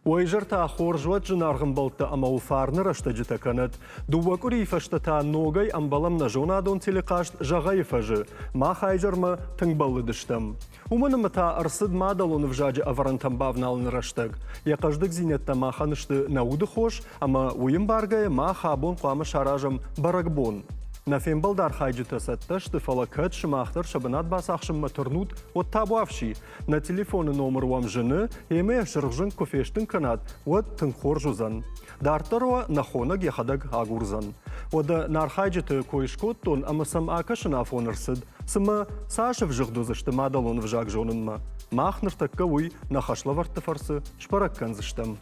Уӕ изӕртӕ хорз уӕд, зынаргъ ӕмбӕлттӕ ӕмӕ уыл фарны рӕстӕджытӕ кӕнӕд. Дыууӕ къуырийы фӕстӕ та ногӕй ӕмбӕлӕм нӕ зонадон телехъазт Зӕгъайы фӕзы. Мах изӕрмӕ тынг бӕллыдыстӕм. Уымӕн ӕмӕ та ӕрцыд мадӕлон ӕвзаджы ӕвӕрӕнтӕм бавналыны рӕстӕг. Йӕ хъӕздыгдзинӕдтӕ махӕн сты нӕ уды хос, ӕмӕ уый ӕмбаргӕйӕ мах абон хъуамӕ саразӕм бӕрӕгбон. Нӕ фембӕлды архайджытӕ цӕттӕ сты, фӕлӕ кӕд сымах дӕр сӕ бынат бацахсынмӕ тырнут, уӕд табуафси. Нӕ телефоны номыр уӕм зыны, ӕмӕ йӕ сырхзынг куы фестын кӕнат, уӕд тынг хорз уыдзӕн. Дарддӕр уӕ нӕ хонӕг йӕхӕдӕг агурдзӕн. Уӕдӕ нӕ архайджыты кой скодтон ӕмӕ сӕм акӕсын афон ӕрцыд, цымӕ цас ӕвзыгъд уыдзысты мадӕлон ӕвзаг зонынмӕ. Мах ныртӕккӕ уый нӕ хӕслӕвӕрдты фӕрцы сбӕрӕг кӕндзыстӕм.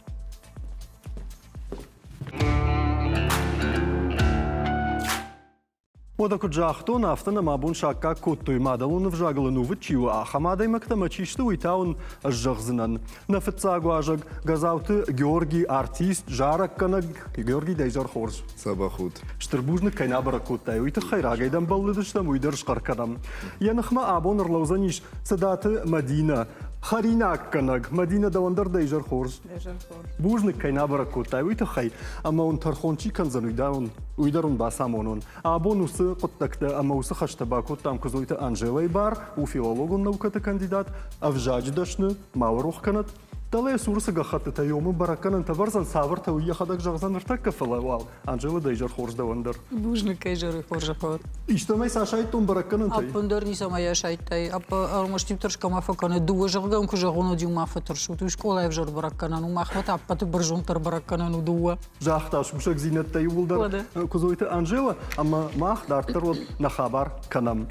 Уӕдӕ куыд загътон, афтӕ нӕм абон саккаг кодтой мадӕлон ӕвзагыл ӕнувыд чи у, ахӕм адӕймӕгтӕ ӕмӕ чи сты, уый та уын ӕз зӕгъдзынӕн. Нӕ фыццаг уазӕг Газауты Георгий, артист, зарӕггӕнӕг. Георгий, дӕ изӕр хорз. Дзӕбӕх ут. Стыр бузныг кӕй нӕ бӕрӕг кодтай, уый тыххӕй рагӕй дӕм бӕллыдыстӕм, уый дӕр схъӕр кӕнӕм. Йӕ ныхмӕ абон ӕрлӕудзӕнис Цыдаты Мӕдинӕ, хӕринаггӕнӕг. Мӕдинӕ, дӕуӕн дӕр дӕ изӕр хорз. Бузныг кӕй нӕ бӕрӕг кодтай, уый тыххӕй. Ӕмӕ уын тӕрхон чи кӕндзӕн, уый дӕр уын, уый дӕр уын бацамонон. Абон уыцы хъуыддӕгтӕ ӕмӕ уыцы хӕстӕ бакодтам Куыдзойты Анжелӕйы бар, у филологон наукӕты кандидат, ӕвзаджы дӕсны, ма уӕ рох кӕнӕд. Дӕлӕ йӕ цуры цы гӕххӕттытӕ ёмы бӕрӕггӕнӕнтӕ вӕрдзӕн, цавӕртӕ, уый йӕхӕдӕг зӕгъдзӕн ныртӕккӕ, фӕлӕ уал Анжела дӕ изӕр хорз дӕуӕн дӕр. Бузныг, кӕй зӕры хорзӕх уӕд. Истӕмӕй сӕ асайдтон бӕрӕггӕнӕнтӕй? Ӕппындӕр ницӕмӕй асайдтай. Ӕрмӕст-иу тӕрсгӕ ма фӕкӕны. Дыууӕ зӕгъгӕ куы зӕгъон, уӕд-иу ма фӕтӕрсут. Уый скъолайы ӕвзӕр бӕрӕггӕнӕн у. Махмӕ та ӕппӕты бӕрзонддӕр бӕрӕггӕнӕн у дыууӕ. Загъта сусӕгдзинӕдтӕ иууылдӕр Куыдзойты Анжела, ӕмӕ мах дарддӕр уӕд нӕ хабар кӕнӕм.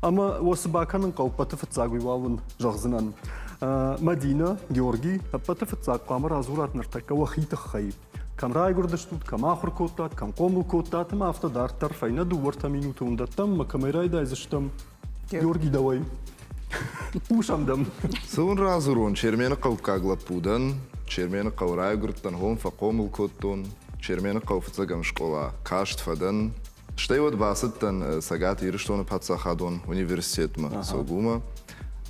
Ӕмӕ уӕ цы бакӕнын хъӕуы, ӕппӕты фыццаг уый уал уын зӕгъдзынӕн. Мӕдинӕ, Георгий, ӕппӕты фыццаг хъуамӕ радзурат ныртӕккӕ уӕхи тыххӕй. Кӕм райгуырдыстут, кӕм ахуыр кодтат, кӕм хъомыл кодтат ӕмӕ афтӕ дарддӕр фӕйнӕ дыууӕ-ӕртӕ минуты уын дӕттӕм ӕмӕ кӕмӕй райдайдзыстӕм? Георгий, дӕуӕй. Хъусӕм дӕм. Цы уын радзурон, Чермены хъӕуккаг лӕппу дӕн. Чермены хъӕуы райгуырдтӕн, хом фӕхъомыл кодтон. Чермены хъӕуы фыццӕгӕм скъола каст фӕдӕн. Стӕй уӕд бацыдтӕн Цӕгат Ирыстоны паддзахадон университетмӕ, СОГУ-мӕ.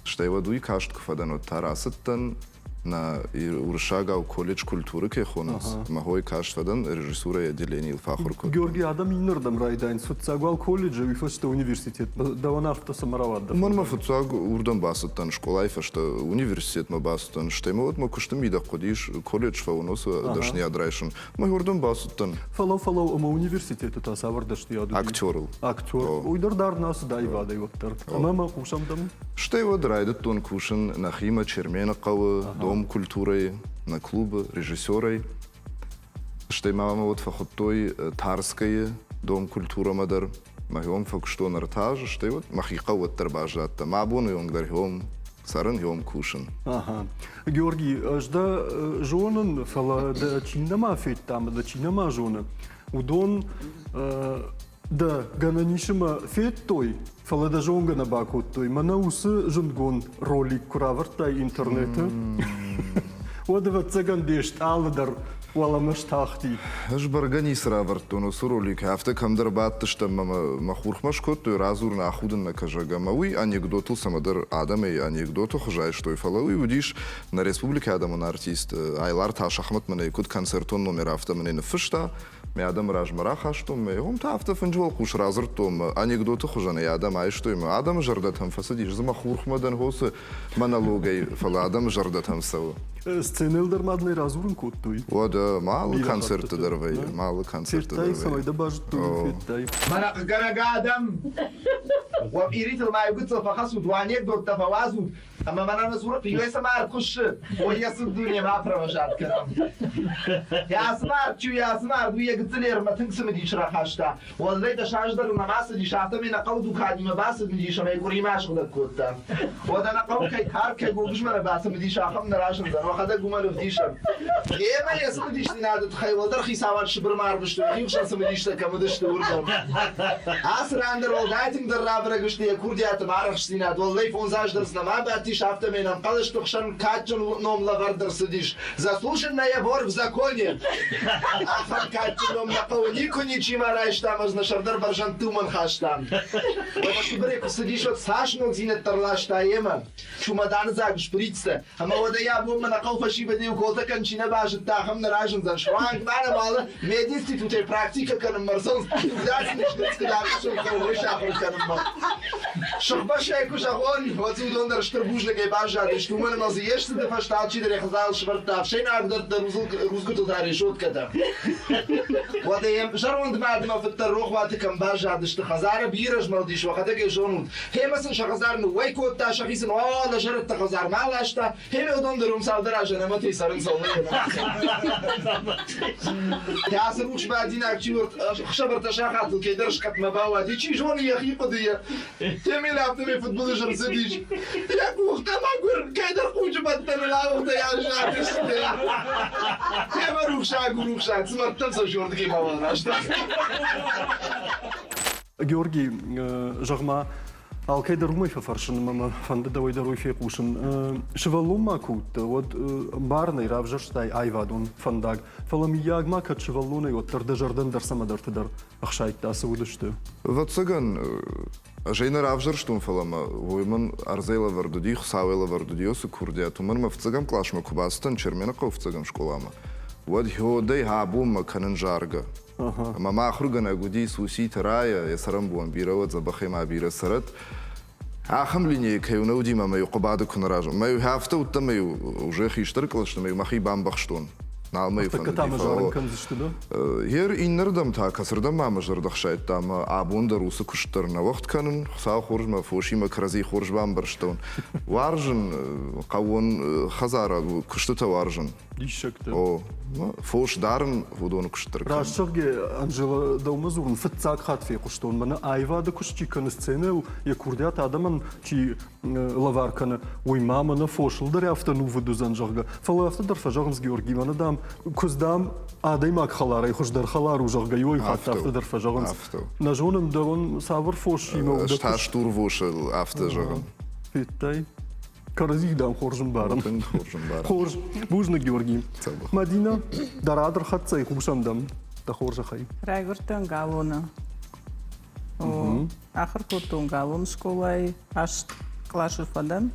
Стӕй уӕд уый каст куы фӕдӕн, уӕд та рацыдтӕн нӕ уырыссагау колледж культуры кӕй хонынц, мӕ хойы каст фӕдӕн режиссурӕйы отделенийыл фӕахуыр кодтон. Георгий, адӕм иннӕрдӕм райдайынц. Фыццаг уал колледжы, уый фӕстӕ университетмӕ. Дӕуӕн афтӕ цӕмӕ рауад? Уымӕн мӕ фыццаг уырдӕм бацыдтӕн, скъолайы фӕстӕ университетмӕ бацыдтӕн, стӕй мӕ уӕд мӕ куысты мидӕг хъуыдис колледж фӕуын, уыцы дӕсныйад райсын. Мӕ уырдӕм бацыдтӕн. Фӕлӕ, фӕлӕ ӕмӕ университеты та цавӕр дӕсныйад уыди? Актерыл. Актер. Уый дӕр дард нӕ цыд аивадӕй уӕддӕр. Ӕмӕ мӕ хъусӕм дӕм. Стӕй уӕд райдыдтон кусын нӕхимӕ Чермены хъӕуы, Дом культурӕйы, нӕ клубы режиссерӕй. Стӕй ма мӕ уӕд фӕхуыдтой Тарскӕйы Дом культурӕмӕ дӕр. Мӕхион фӕкуыстон ӕртӕ азы, стӕй уӕд мӕхи хъӕу уӕддӕр баззадтӕн. Мӕ абоны онг дӕр хион цӕрын, хион кусын. Ага. Георгий, ӕз дӕ зонын, фӕлӕ дӕ чи нӕма федта ӕмӕ дӕ чи нӕма зоны, уыдон дӕ гӕнӕн ис ӕмӕ федтой, фӕлӕ дӕ зонгӕ нӕ бакодтой. Мӕнӕ уыцы зындгонд ролик куы равӕрдтай интернеты, уӕд, ӕвӕццӕгӕн, де стъалы дӕр уӕлӕмӕ стахти. Ӕз бӕргӕ ницы равӕрдтон уыцы роликы, афтӕ кӕмдӕр бадтыстӕм ӕмӕ мӕ хурхмӕ скодтой радзурын ахудын нӕ кӕсӕг ӕмӕ уый анекдотыл цӕмӕдӕр адӕмӕй анекдоты хуыз айстой, фӕлӕ уый уыдис нӕ республикӕйы адӕмон артист Айлар Тасахмат мӕнӕ куыд концертон номер, афтӕ мӕнӕ ныффыста, мӕ адӕмы размӕ рахастон, мӕ уым та афтӕ фынджы уӕлхъус радзырдтон, мӕ анекдоты хуызӕн ӕй адӕм айстой, мӕ адӕмы зӕрдӕтӕм фӕцыдис, дзы мӕ хурхмӕ дӕн хосы монологӕй, фӕлӕ адӕмы зӕрдӕтӕм цӕуы. Сценӕйыл дӕр ма дын радзурын кодтой? Уӕдӕ, ма алы концертты дӕр вӕййы, ма алы концертты дӕр вӕййы. Цӕмӕй дӕ базыдтой, федтай. Мӕнӕ хъыггӕнӕг адӕм! Уӕ пъиритыл ма иу гыццыл фӕхӕцут, уӕ анекдоттӕ фӕуадзут, ӕмӕ мӕнӕ нӕ цуры хъилӕй цӕмӕ ӕрхуыссы, уый йӕ цыд дунемӕ апровожат кӕнӕм. Йӕ ацы мард чи у, йӕ ацы мард, уый йӕ гыццыл ермӕ тынг цымыдис рахаста. Уӕллӕй дӕ саздӕр нӕма цыдис, афтӕмӕй нӕ хъӕуы дуканимӕ бацымыдис ӕмӕ йӕ къуыримӕ асыгъдӕг кодта. Уӕдӕ нӕ хъӕуы кӕй карк, кӕй гогызмӕ нӕ бацымыдис, ахӕм нӕ разындзӕн, уӕхӕдӕг уымӕн ӕвдисӕн. Гъемӕ йӕ цымыдисдзинады тыххӕй уӕлдӕр хицауад Сыбырмӕ арвыстой, хихсӕн цымыдистӕ кӕм уыдысты, уырдӕм. Ацы ран дӕр уӕлдай тынгдӕр рабӕрӕг сты йӕ курдиат ӕмӕ арӕхстдзинад. Уӕллӕй фондз азы дӕр цы нӕма бадтис, ис, афтӕмӕй нӕм хъӕлӕсты хсӕн кадджын ном лӕвӕрд ӕрцыдис. Заслуженная вор в законе. Ахӕм кадджын ном нӕ хъӕуы никуы ничима райста ӕмӕ нӕ сӕрдар бӕрзӕндты уымӕн хастам. Уӕдӕ Сыбырӕй куы цыдис, уӕд цас ногдзинӕдтӕ ӕрласта йемӕ. Чумӕданы дзаг шприцтӕ. Ӕмӕ уӕдӕ йӕ абонмӕ нӕ хъӕуы фӕсивӕдӕй уколтӕ кӕнын чи нӕ базыдта, ахӕм нӕ разындзӕн. Суанг ма нӕм алы мединститутӕй практикӕ кӕнынмӕ ӕрцӕуынц, тугдадзины сгуыдзты дӕргъы хъӕуы сахуыр кӕнынмӕ. Сыхбӕстӕй куы зӕгъон, уӕд дзы уыдон дӕр стыр бузныг-ӕй баззадысты, уымӕн ӕмӕ дзы йе сцыды фӕстӕ алчидӕр йӕ хӕдзарыл сӕвӕрдта ӕфсӕйнаг дӕрдтӕ рудзгуытыл та решеткӕтӕ. Уӕдӕ йӕм зӕронд мад ӕмӕ фыд дӕр рохуаты кӕм баззадысты, хӕдзары бирӕ змӕлд ис, уӕхӕдӕг ӕй зонут. Гъемӕ сын сӕ хӕдзар ныууӕй кодта, сӕхи сын уӕлӕ зӕрӕдты хӕдзармӕ аласта, гъемӕ уыдон дӕр уым цалдӕр азы ӕнӕмӕтӕй цӕрынц Ацы рухс бадинаг чи уыд, ӕхсӕвӕртӕ сахатыл кӕйдӕр скъӕтмӕ бауади, чи зоны йӕхи хъуыдыйӕ. Темел афтӕмӕй фыдбылыз ӕрцыдис. Йӕ къухтӕ мӕгуыр кӕйдӕр хъуджы бӕттӕныл ауыгъдӕй аззадысты. Темӕ рухсаг у рухсаг, цы мӕрдтӕм сӕ сордыгӕй мауал раста. Георгий, зӕгъ-ма, алкӕй дӕр уымӕй фӕфӕрсын ӕмӕ мӕ фӕнды дӕуӕй дӕр уый фехъусын. Сывӕллон ма куы уыдтӕ, уӕд ӕмбарынӕй равзӕрстай аивадон фӕндаг. Фӕлӕ мыййаг ма кӕд сывӕллонӕй уӕддӕр дӕ зӕрдӕ ӕндӕр цӕмӕдӕрты дӕр ӕхсайдта, цы уыдысты? Ӕвӕццӕгӕн, ӕз ӕй нӕ равзӕрстон, фӕлӕ мӕ уый мын ӕрдзӕй лӕвӕрд уыди, Хуыцауӕй лӕвӕрд уыди уыцы курдиат. Уымӕн мӕ фыццӕгӕм къласмӕ куы бацыдтӕн Черменыхъӕуы фыццӕгӕм скъоламӕ, уӕд хёдӕй абонмӕ кӕнын заргӕ. Ӕмӕ мӕ ахуыргӕнӕг уыди Суситы Рая, йӕ цӕрӕнбон бирӕ уӕд, дзӕбӕхӕй ма бирӕ цӕрӕд. Ахӕм линейкӕ-иу нӕ уыди, мӕ-иу Хъуыбады куы нӕ разы. Мӕ-иу афтӕ уыдтӕн, мӕ-иу уже хистӕр кълӕсты мӕ-иу мӕхи бамбӕхстон. Нал мӕ-иу фӕндыди, фӕлӕ Ер иннӕрдӕм та, кӕцырдӕм ма мӕ зӕрдӕ хсайдта, ӕмӕ абон дӕр уыцы куыст дӕр нӕ уӕгъд кӕнын. Хуыцау хорз, мӕ фосимӕ кӕрӕдзи хорз бамбӕрстон. Уарзын хъӕууон хӕдзарад, куыстытӕ уарзын. Диссӕгтӕ. О, фос дарын уыдоны куыст дӕр. Раст зӕгъгӕ, Анжела, дӕумӕ дзурын фыццаг хатт фехъуыстон, мӕнӕ аивады куыст чи кӕны сценӕйыл, йӕ курдиат адӕмӕн чи лӕвар кӕны, уый ма мӕнӕ фосыл дӕр афтӕ нувыд уыдзӕн, зӕгъгӕ. Фӕлӕ афтӕ дӕр фӕзӕгъынц Георгий, мӕнӕ, дам, куыдз, дам, адӕймаг хӕларӕй хуыздӕр хӕлар у, зӕгъгӕ, иуӕй хатт афтӕ дӕр фӕзӕгъынц. Нӕ зонын, дӕуӕн цавӕр фосимӕ у дӕ Ӕз та стурвосыл афтӕ зӕгъын. Федтай? Кӕрӕдзи дам хорз ӕмбарӕм. Тынг хорз ӕмбарӕм. Хорз. Бузныг, Георгий. Мадина, дӕ рад ӕрхӕццӕ хъусӕм дӕм. Дӕ хорзӕхӕй. Райгуырдтӕн Галоны. Ахуыр кодтон Галоны скъолайы аст къласы фӕдӕн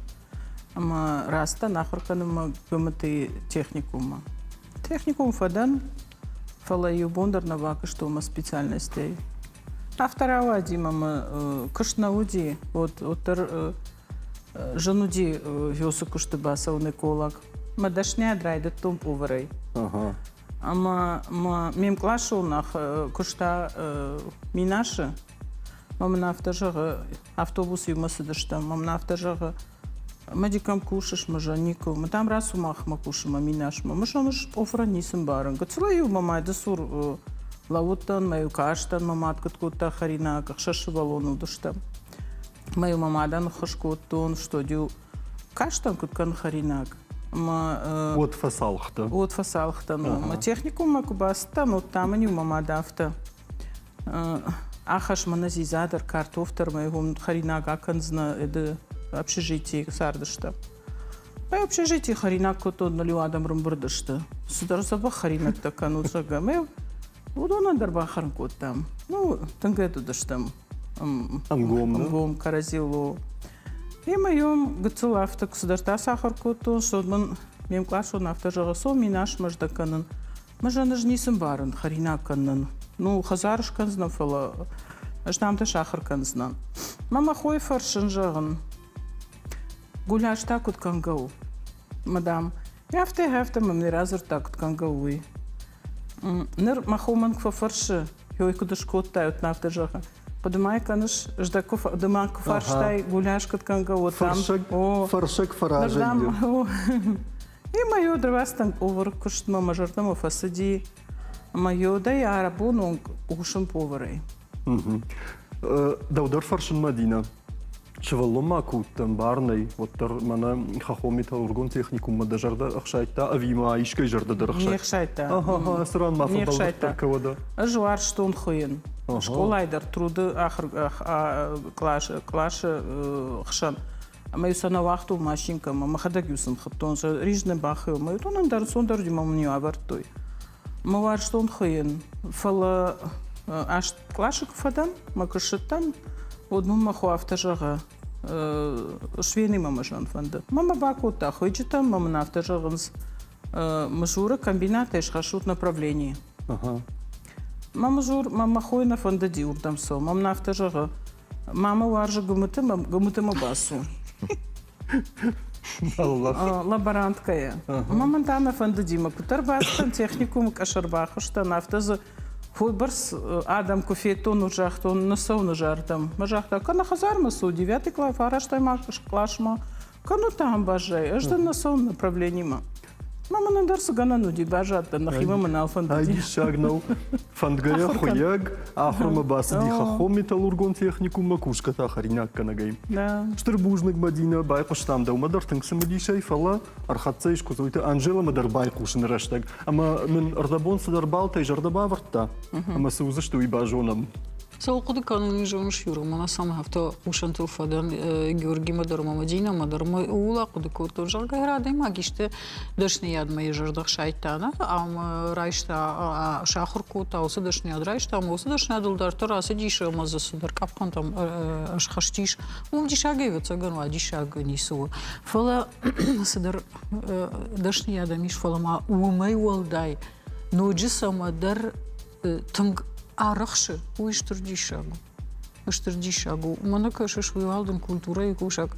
ӕмӕ рацыдтӕн ахуыр кӕнынмӕ ГМТ-йы техникуммӕ. Техникум фӕдӕн, фӕлӕ иу бон дӕр нӕ бакуыстон мӕ специальностӕй. Афтӕ рауади мӕ куыст нӕ уыди, уӕддӕр Зын уыди вёсы куысты бацӕуын эколог. Мӕ дӕсныйад райдыдтон поварӕй. Ӕмӕ мӕ ме мкъласон куыста Минасы. Мӕ мын афтӕ зӕгъы, автобус иумӕ цыдыстӕм, мӕ мын афтӕ зӕгъы, Мӕ кӕм кусыс, мӕ никуы. Мӕ там рацу махмӕ кусы мӕ Минасмӕ. Мӕ ӕз поварӕн ницы мбарын. Гыццылӕй-иу мӕ мады цур лӕууыдтӕн, мӕ-иу кастӕн, мӕ мад куыд кодта хӕринаг, ӕхсӕз сывӕллон уыдыстӕм. Мӕ мӕ мадӕн ӕххуыс кодтон, что-иу кастӕн, куыд кӕны хӕринаг. Ӕмӕ Уӕд фӕцалхтӕ. Уӕд фӕцалхтӕн. Мӕ техникуммӕ куы бацыдтӕн, уӕд та мын-иу мӕ мад афтӕ ахӕсс мӕнӕ дзидза дӕр, картоф дӕр, мӕ уым хӕринаг акӕндзынӕ, ды общежитийы цардыстӕм. Мӕ общежитийы хӕринаг кодтон, ныл-иу адӕм рымбырд сты. Цыдӕр дзӕбӕх хӕринӕгтӕ кӕнут, зӕгъгӕ. Мӕ уыдонӕн дӕр бахӕрын кодтам. Ну, тынг ӕд уыдыстӕм. Ӕнгом, Ӕнгом, кӕрӕдзиуыл. Ӕмӕ йӕм гыццыл афтӕ цыдӕртӕ сахуыр кодтон, суӕд мын ме мкъласон афтӕ зӕгъы, цом минас мӕздӕг кӕнын. Мӕзӕн ӕз ницы мбарын, хӕринаг кӕнын. Ну, хӕдзар скӕндзынӕн, фӕлӕ ӕз дамтӕ сахуыр кӕндзынӕн. Мӕ мӕ хойы фӕрсын, зӕгъын, гуляш та куыд кӕнгӕ у? Мадам, афтӕ, афтӕ мӕм не радзырдта, куыд кӕнгӕ у, уый. Ныр мӕ хо мӕн куы фӕфӕрсы, ой, куыд скодтай, уӕд афтӕ зӕгъы. Хъуыды ма кӕныс, ӕз дӕ куы ды мӕ куы фарстай, гуляш куыд кӕнгӕ, уӕд там... Фӕрсӕг фӕразӕй. Ӕмӕ йод рвастӕн повар куыстмӕ мӕ зӕрдӕмӕ фӕцыди, ӕмӕ йодӕй абон онг хъусын поварӕй. Дӕу дӕр фӕрсын, Мадинӕ. Сывӕллон ма куы уыдтӕн, бар нӕй, уӕддӕр мӕнӕ хӕххон металлургон техникуммӕ дӕ зӕрдӕ ӕхсайдта ӕви ма искӕй зӕрдӕ дӕр ӕхсайдта? Не хсайдта. Ага, цы ран ма фӕбӕлвырддӕр кӕуӕдӕ? Ӕз уарзтон хуыйын. Скъолайы дӕр труды къласы хсӕн. Ӕмӕ-иу сӕ нӕ уагътон машинкӕмӕ, мӕхӕдӕг-иу сын хуыдтон сӕ ризны бӕхы, ӕмӕ уыдон ӕндӕр ӕнцондӕр уыди, мӕ мын-иу авӕрдтой. Мӕ уарзтон хуыйын, фӕлӕ аст къласы куы фӕдӕн, мӕ куы ссыдтӕн, уӕд мын мӕ хо афтӕ зӕгъы, Швенимӕ мӕ зӕгъын фӕнды. Мӕ мӕ бакодта хуыйджытӕм, мӕ мын афтӕ зӕгъынц, Мызуры комбинатӕй схӕссут направление. Мӕ Мызур, мӕ мӕ хойы нӕ фӕндыди уырдӕм цӕуын. Мӕ мын афтӕ зӕгъы, мамӕ уарзы Гуымыты, мӕ Гуымытымӕ бацу. Лаборанткӕйӕ. Мӕ мын та нӕ фӕндыди, мӕ куыддӕр бацыдтӕн техникумы къӕсӕр бахызтӕн, афтӕ дзы уыйбӕрц адӕм куы федтон, уӕд загътон, нӕ цӕуын ӕз ардӕм. Мӕ загъта, кӕнӕ хӕдзармӕ цу, девятый класс, фарастӕймаг къласмӕ, Кӕннод та ам баззай, ӕз дын нӕ цӕуын направленимӕ. Мӕ мын ӕндӕр цы гӕнӕн уыди, баззадтӕн, нӕхимӕ мын нал фӕндыди. Ай диссаг нӕу. Фӕндгӕйӕ хуыйӕг ахуырмӕ бацыди хӕххон металлургон техникуммӕ кусгӕ та хӕринаггӕнӕгӕй. Стыр бузныг, Мадинӕ, байхъуыстам дӕумӕ дӕр тынг цымыдисӕй, фӕлӕ ӕрхӕццӕ ис Куыдзойты Анжеламӕ дӕр байхъусыны рӕстӕг. Ӕмӕ нын ӕрдӕбон цыдӕр балтӕй зӕрдӕ бавӕрдта, ӕмӕ цы уыдзысты, уый базонӕм. Цӕуыл хъуыды кӕнын, уый зоныс, Юра, мӕнӕ цӕмӕ афтӕ хъусӕнтыл фӕдӕн Георгимӕ дӕр ӕмӕ Мадинӕмӕ дӕр ӕмӕ ууыл ахъуыды кодтон, зӕгъгӕ, адӕймаг исты дӕсныйадмӕ йӕ зӕрдӕ хсайдта, нӕ, ӕмӕ райста, сахуыр кодта, уыцы дӕсныйад райста, ӕмӕ уыцы дӕсныйадыл дарддӕр ацыдис ӕмӕ дзы цыдӕр къӕпхӕнтӕм схызтис. Уым диссагӕй, ӕвӕццӕгӕн, уадиссаг ницы у. Фӕлӕ цыдӕр дӕсныйад ӕм ис, фӕлӕ ма уымӕй уӕлдай ноджы цӕмӕдӕр тынг арӕхсы, уый стыр диссаг у. Стыр диссаг у. Мӕнӕ кӕсыс, уый уал дын культурӕйы кусӕг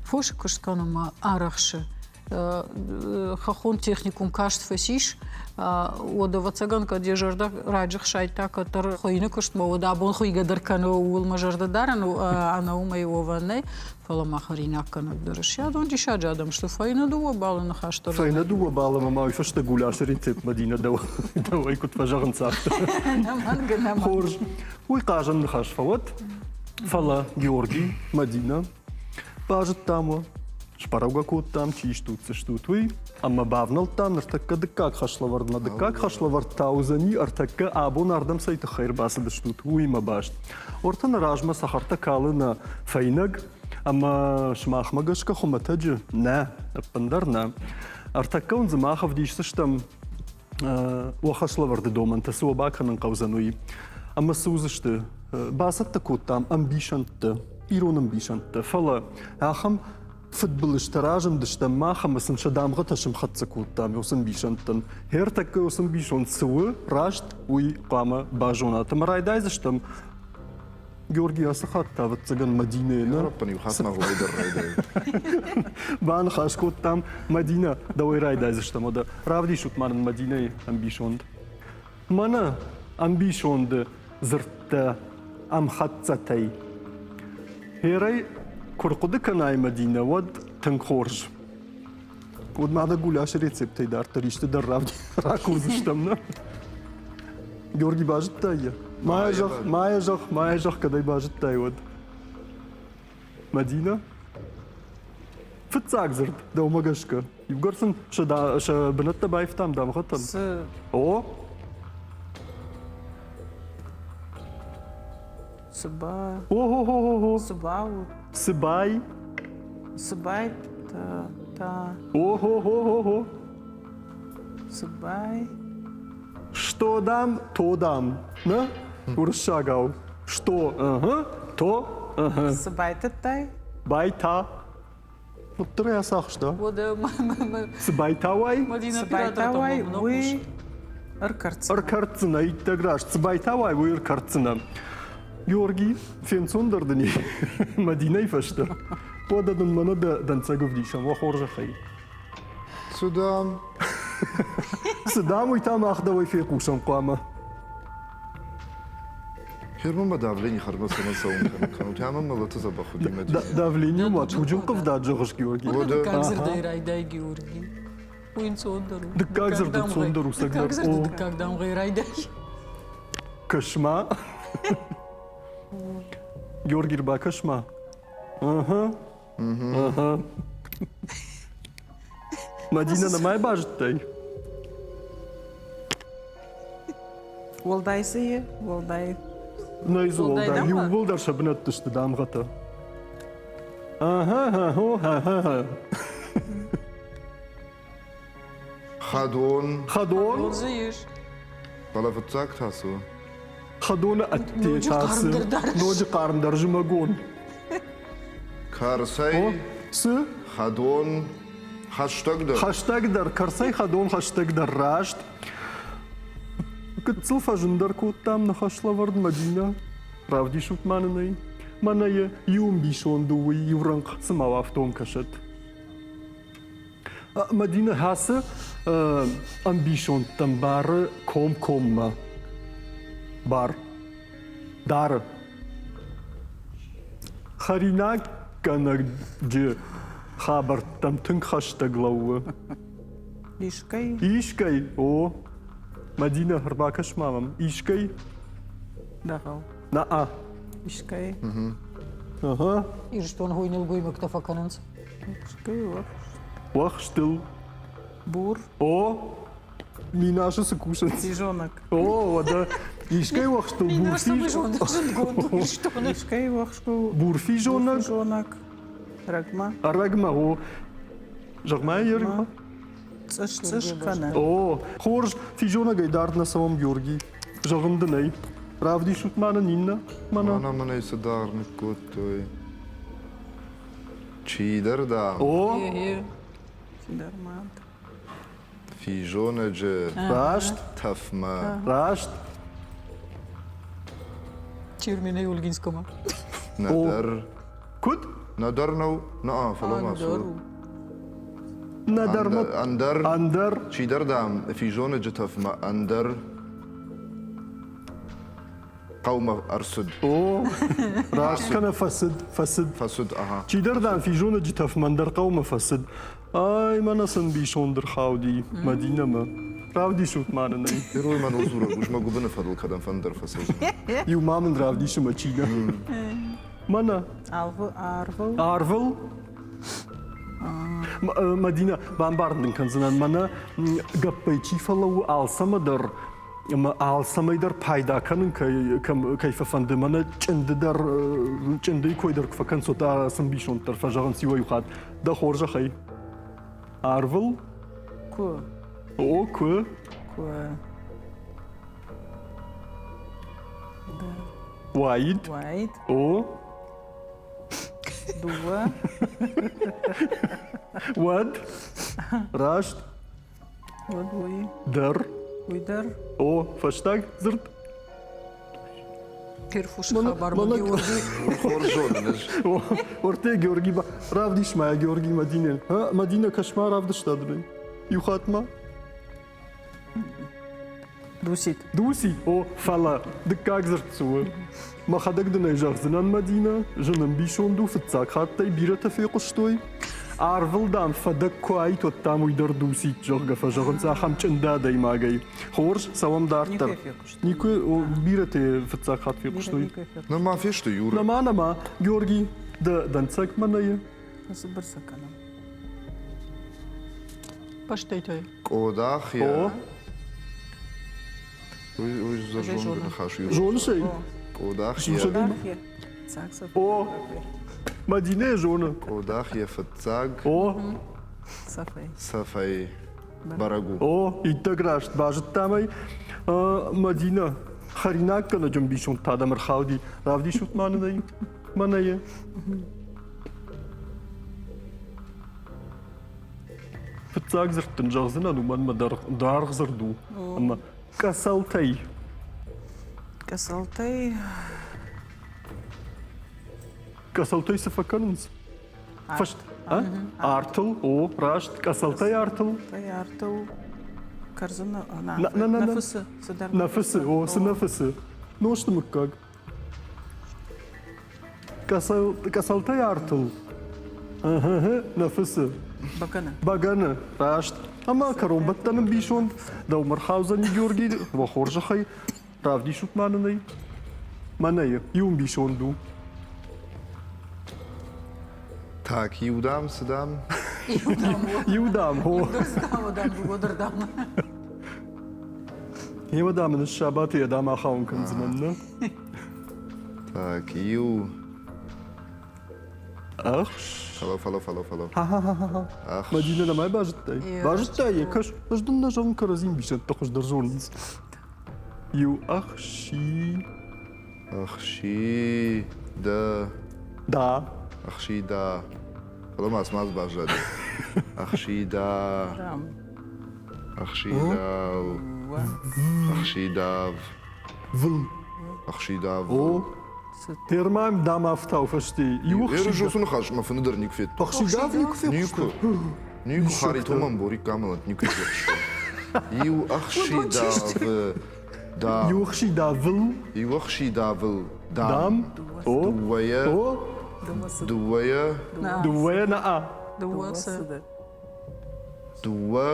фосы куыст кӕнынмӕ арӕхсы. Хӕххон техникум каст фӕцис, уӕд ӕвӕццӕгӕн, кӕд йӕ зӕрдӕ раджы хсайдта кӕддӕр хуыйыны куыстмӕ, уӕд абон хуыйгӕ дӕр кӕны, ууыл мӕ зӕрдӕ дарӕн ӕнӕ уымӕй уӕвӕн нӕй. Фӕлӕ ма хӕринаггӕнӕг дӕр сси. Адон диссаджы адӕм сты. Фӕйнӕ дыууӕ балы ныхас дӕр. Фӕйнӕ дыууӕ балы ӕмӕ ма уый фӕстӕ гуляшы рецепт Мадинӕ дӕуӕй куыд фӕзӕгъынц, афтӕ. Хорз. Уый хъазӕн ныхас фӕуӕд. Фӕлӕ Георгий, Мадинӕ, базыдтам уӕ, сбӕрӕг кодтам, чи стут, цы стут, уый. Ӕмӕ бавнӕлдтам ныртӕккӕ дыккаг хӕслӕвӕрдмӕ. Дыккаг хӕслӕвӕрд та уыдзӕни ӕртӕккӕ абон ардӕм цӕй тыххӕй ӕрбацыдыстут, уыимӕ баст. Ортӕ нӕ размӕ цӕхӕртӕ калы нӕ фӕйнӕг, ӕмӕ сымахмӕ гӕсгӕ хуымӕтӕджы нӕ, ӕппындӕр нӕ. Ӕртӕккӕ уын дзы мах ӕвдисдзыстӕм уӕ хӕслӕвӕрды домӕнтӕ, цы уӕ бакӕнын хъӕудзӕн, уый. Ӕмӕ цы уыдзысты? Бацӕттӕ кодтам ӕмбисӕндтӕ, ирон ӕмбисӕндтӕ, фӕлӕ ахӕм фыдбылызтӕ разындыстӕм мах ӕмӕ сын сӕ дамгъӕтӕ сӕмхӕццӕ кодтам уыцы ӕмбисӕндтӕн. Ӕртӕккӕ уыцы ӕмбисонд цы у, раст уый хъуамӕ базонат. Ӕмӕ райдайдзыстӕм Георгий, ацы хатт та, ӕвӕццӕгӕн, Мадинӕйы нӕ? Иу хатт ма уымӕй дӕр райдайы. Баныхас кодтам. Мадинӕ, дӕуӕй райдайдзыстӕм уӕдӕ. Равдисут ма нын Мадинӕйы ӕмбисонд. Мӕнӕ ӕмбисонды дзырдтӕ ӕмхӕццӕтӕй. Херӕй куы рхъуыды кӕнай Мадинӕ, уӕд тынг хорз. Уӕд ма дӕ гуляшы рецептӕй дарддӕр исты дӕр ракурдзыстӕм, нӕ? Георги, базыдтай йӕ? Ма зӕгъ, ма зӕгъ, ма зӕгъ, кӕд ӕй базыдтай, уӕд. Мадинӕ? Фыццаг дзырд, дӕумӕ гӕсгӕ. Иугӕр сын сӕ бынӕттӕ баивтам дамгъӕтӕм. Цы? О! Цыба. О-хо-хо-хо-хо. Цыба у. Цыбай. Цыбай та та. О-хо-хо-хо-хо. Цыбай. Что дам, то дам. Нӕ? Уырыссагау. Что, ага, то, ага. Цы байтыдтай? Байта. Уӕддӕр ӕй ацахста. Уӕдӕ Цы байтауай? Цы байтауай, уый ӕркӕрддзынӕ. Ӕркӕрддзынӕ, иттӕг раст. Цы байтауай, уый ӕркӕрддзынӕ. Георгий, фенцондӕр дын и Мадинӕйы фӕстӕ. Уӕдӕ дын мӕнӕ дӕ дӕнцӕг ӕвдисӕн, уӕ хорзӕхӕй. Цы дам? Цы дам, уый та мах дӕуӕй фехъусӕм хъуамӕ. Фермӕмӕ давлени хӕрдмӕ цӕмӕн цӕуын кӕнут? Ӕмӕ мӕлӕты дзӕбӕх уыди Мадинӕ. Давление ма туджы ӕлхъывдад зӕгъыс, Георги? Дыккаг дзырдӕй райдай, Георги. Уый ӕнцондӕр у. Дыккаг дзырд ӕнцондӕр у, Дыккаг дзырды дыккаг дамгъӕй райдай. Кӕс-ма. Георги, ӕрбакӕс-ма. Ага. Ага. Мадина, нӕмӕй базыдтай? Уӕлдай цы и? Уӕлдай. Нӕй дзы уӕлдай. Иууылдӕр сӕ бынӕтты сты дамгъӕтӕ. Хӕдон. Хӕдон. Дзы ис. Фӕлӕ фыццаг та цы у? Хӕдоны ӕдде та цы? Ноджы хъармдӕр зымӕгон. Кӕрцӕй. Цы? Хӕдон. Хӕстӕгдӕр. Хӕстӕгдӕр. Кӕрцӕй хӕдон хӕстӕгдӕр раст. Гыццыл фӕзындӕр кодтам ныхаслӕвӕрд Мадинӕ. Равдисут ма нын ӕй. Мӕнӕ йӕ иу ӕмбисонд у, уый иу рӕнхъ цыма уӕфтон кӕсӕд. Мадинӕ хӕцы ӕмбисондтӕм бары комкоммӕ. Бар. Дары. Хӕринаггӕнӕджы хабӕрттӕм тынг хӕстӕг лӕууы. Искӕй? Искӕй, о. Мадинӕ, ӕрбакӕс-ма мӕм. Искӕй? Дӕгъӕл. На-а. Искӕй? Ага. Ирыстон хой нӕлгоймӕгтӕ фӕкӕнынц. Искӕй уӕхст. Уӕхстыл. Бур. О, Минасы цы кусынц? Физонӕг. О, уӕдӕ искӕй уӕхстыл бур физонӕг. Зындгонд Ирыстоны. Искӕй уӕхстыл бур физонӕг. Физонӕг. Ӕрӕгмӕ. Ӕрӕгмӕ, о. Зӕгъ-ма йӕ ӕрӕгмӕ. Цъыс-цъыс кӕны. О, хорз, физонӕгӕй дард нӕ цӕуӕм, Георгий. Зӕгъын дын ӕй. Равдисут ма нын иннӕ, мӕнӕ. Мӕнӕ мын ӕй цыдӕр ныккодтой. Чидӕр, дам. О! Чидӕр мад. Физонӕджы Раст. тӕфмӕ. Раст. Черменӕй Ольгинскомӕ. Нӕдӕр. Куыд? Нӕдӕр нӕу. Нӕ, фӕлӕ ма цы. Нӕдӕр Ӕндӕр. Ӕндӕр. Чидӕр, дам, физонӕджы тӕфмӕ ӕндӕр хъӕумӕ ӕрцыд. О, раст кӕнӕ фӕцыд, фӕцыд. Фӕцыд, ага. Чидӕр, дам, физонӕджы тӕфмӕ ӕндӕр хъӕумӕ фӕцыд. Ай, мӕнӕ сын бисонд ӕрхауди Мадинӕмӕ. Равдисут ма нын ӕй. Герой мӕныл дзурӕг у, мӕ гуыбыны фӕдыл кӕдӕм фӕндӕр фӕцӕудзынӕн. Иу ма мын равдисы мӕ чи дӕ. Мӕнӕ. Арвыл. Арвыл? Мадинӕ, бамбарын дын кӕндзынӕн, мӕнӕ гӕппӕй чи фӕлӕууы алцӕмӕ дӕр ӕмӕ алцӕмӕй дӕр пайда кӕнын кӕй, кӕй фӕфӕнды, мӕнӕ чъынды дӕр, чъындыйы кой дӕр куы фӕкӕнынц, уӕд цы ӕмбисонд дӕр фӕзӕгъынц иуӕй-иу хатт. Дӕ хорзӕхӕй, арвыл? Куы. О, куы. Куы. Уаид. Уаид. О. Дыууӕ. Уӕд. Раст. Уӕд уый. Дӕр. Уый дӕр. О, фӕстаг дзырд. Перфусы хабар ма Георгий. Хорз зонын ӕз. Ортӕ Георгий, равдис ма Георгий Мадинӕ. Мадинӕ, кӕс-ма, равдыста дын Иу хатт ма. Дусит. Дусит, о, фӕлӕ дыккаг дзырд цы у? Мӕхӕдӕг дын ӕй зӕгъдзынӕн, Мадинӕ, зын ӕмбисонд у, фыццаг хаттӕй бирӕтӕ фехъуыстой. Арвыл, дам, фӕдӕг куы аит, уӕд, дам, уый дӕр дусит, зӕгъгӕ, фӕзӕгъынц ахӕм чъынды адӕймагӕй. Хорз, цӕуӕм дарддӕр. Никуы бирӕтӕ фыццаг хатт фехъуыстой. Нырма фесты, Юра. Нӕма, нӕма, Георгий, дӕ дӕнцӕг мӕнӕ и. Цыбыр цы кӕнӕм? Постойтой. Къодах йӕ. Уый уый зонгӕ ныхас у. Зоныс ӕй? Къодах йӕ. О, Мадинӕ зоны. Къодах йӕ фыццаг. О. Цӕфӕй. Цӕфӕй бӕрӕг у. О, иттӕг раст базыдтам ӕй. Мадинӕ, хӕринаггӕнӕджы ӕмбисонд та дӕм ӕрхауди. Равдисут ма нын ӕй. Мӕнӕ йӕ. Фыццаг дзырд дын зӕгъдзынӕн, уымӕн мӕ даргъ дзырд у. Ӕмӕ къӕцӕлтӕй. Къӕцӕлтӕй. Къӕцӕлтӕй цы фӕкӕнынц? Фӕст... Артыл, о, раст, къӕцӕлтӕй артыл. Артыл. Кӕрдзын нӕ фысы. Нӕ фысы, о, цы нӕ фысы. Нозты мыггаг. Къӕцӕлтӕй артыл нӕ фысы. Бӕгӕны. Бӕгӕны, раст. Ӕмӕ кӕронбӕттӕны ӕмбисонд дӕумӕ рхаудзӕни Георгий, уӕ хорзӕхӕй, равдисут ма нын ӕй. Мӕнӕ иу ӕмбисонд у. Так, иу дам, цы дам? Иу дам, о. Иу дам, дыууӕ дӕр дам. Ева дам ын сабаты йӕ дам ахауын кӕндзынӕн, нӕ? Так, иу. Ӕхс. Фӕлӕ, фӕлӕ, фӕлӕ, фӕлӕ. Ха-ха-ха-ха. Мадинӕ нӕмӕ базыдтай? Базыдтай йӕ, кӕс, ӕз дын нӕ зӕгъын кӕрӕдзи мбисӕндтӕ хуыздӕр зонынц. Иу ӕхси. Ӕхси да. Да. Ӕхси да. Фӕлӕ ма цы баззади? Ӕхси да. Ӕхсидав. Ӕхсидав. Выл. Ӕхсидав. О, Термӕм дам афтау фӕсте. Иу ӕхсидав. Ныхас мӕ фыны дӕр никуы федтон. Ӕхсидав никуы фехъуыстон? Никуы. Никуы Харитомӕн Борик Камалат никуы фехъуыстон. Иу ӕхсидавы дам. Иу ӕхсидавыл. Иу ӕхсидавыл дам. О. Дыууӕйӕ. О. Дыууӕйӕ. Дыууӕйӕ на. Дыууӕ цыды. Дыууӕ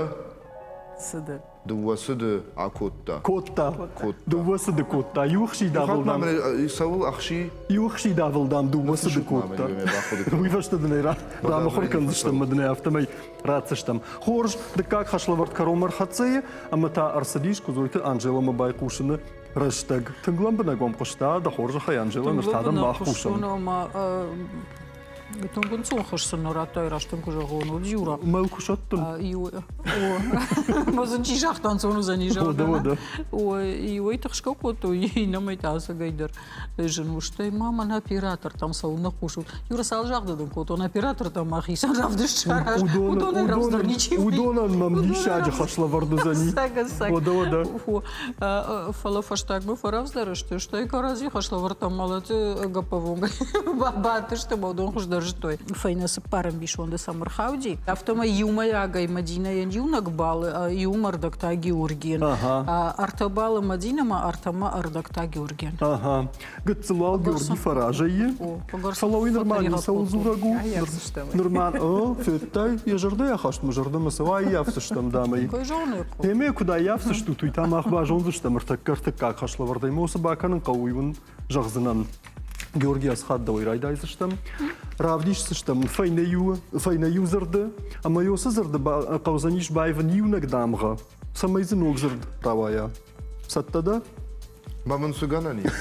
цыды. Дыууӕ цыды акодта. Кодта. Дыууӕ цыды кодта. Иу ӕхсидавыл дам. Цӕуыл ӕхси? Иу ӕхсидавыл дам дыууӕ цыды кодта. Уый фӕстӕ дын ӕй рамыхуыр кӕндзыстӕм ӕмӕ дын ӕй афтӕмӕй ратдзыстӕм. Хорз, дыккаг хӕслӕвӕрд кӕронмӕ ӕрхӕццӕ и, ӕмӕ та ӕрцыдис Куыдзойты Анжеламӕ байхъусыны рӕстӕг. Тынг лӕмбынӕг уӕм хъуыста, дӕ хорзӕхӕй, Анжела, ныр та дӕм мах хъусӕм. Тынг ӕнцон хӕс сын нӕ радтай, раст ын куы зӕгъон, уӕд Юра. Мӕл куы сӕттын. Иу, о, сын чи загъта, ӕнцон уыдзӕни, зӕгъгӕ. Иуӕй тыхсгӕ кодтой, иннӕмӕй та ӕцӕгӕйдӕр зын у. Стӕй ма мӕнӕ оператортӕм цӕуылнӕ хъусут? Юра, цал загъды дын кодтон, оператортӕм мӕхицӕн равдыст сараз. Уыдонӕй рӕвдздӕр ничи. Уыдонӕн мӕм диссаджы хӕслӕвӕрд уыдзӕни. Уӕдӕ, уӕдӕ. Фӕлӕ фӕстагмӕ фӕрӕвдздӕр сты, стӕй кӕрӕдзи хӕслӕвӕрдтӕм мӕлӕты гӕппӕввонгӕй бадтысты ӕмӕ уыдон хуыздӕр зыдтой. Фӕйнӕ цыппар ӕмбисонды сӕм ӕрхауди. Афтӕмӕй иумӕйагӕй Мадинӕйӕн иунӕг балы, иумӕ ӕрдӕг та Георгийӕн. Ӕртӕ балы Мадинӕмӕ, ӕртӕмӕ ӕрдӕг та Георгийӕн. Гыццыл уал Георги фӕразӕй и. Фӕлӕ уый нырма ницӕуыл дзурӕг у. Нырма, федтай, йӕ зӕрдӕйы ахаст мӕ зӕрдӕмӕ цӕуа, аййафдзыстӕм, дам ӕй. Ӕмӕ куыд аййафдзыстут, уый та мах базондзыстӕм ӕртӕккӕ ӕртыккаг хӕслӕвӕрдӕй. Мо цы бакӕнын хъӕуы, уый уын зӕгъдзынӕн. Георгий Асхат дӕуӕй райдайдзыстӕм. Равдисдзыстӕм фӕйнӕ иу, фӕйнӕ иу дзырды, ӕмӕ уыцы дзырды хъӕудзӕнис баивын иунӕг дамгъӕ, цӕмӕй дзы ног дзырд рауайа. Цӕттӕ дӕ? Ма мын цы гӕнӕн ис?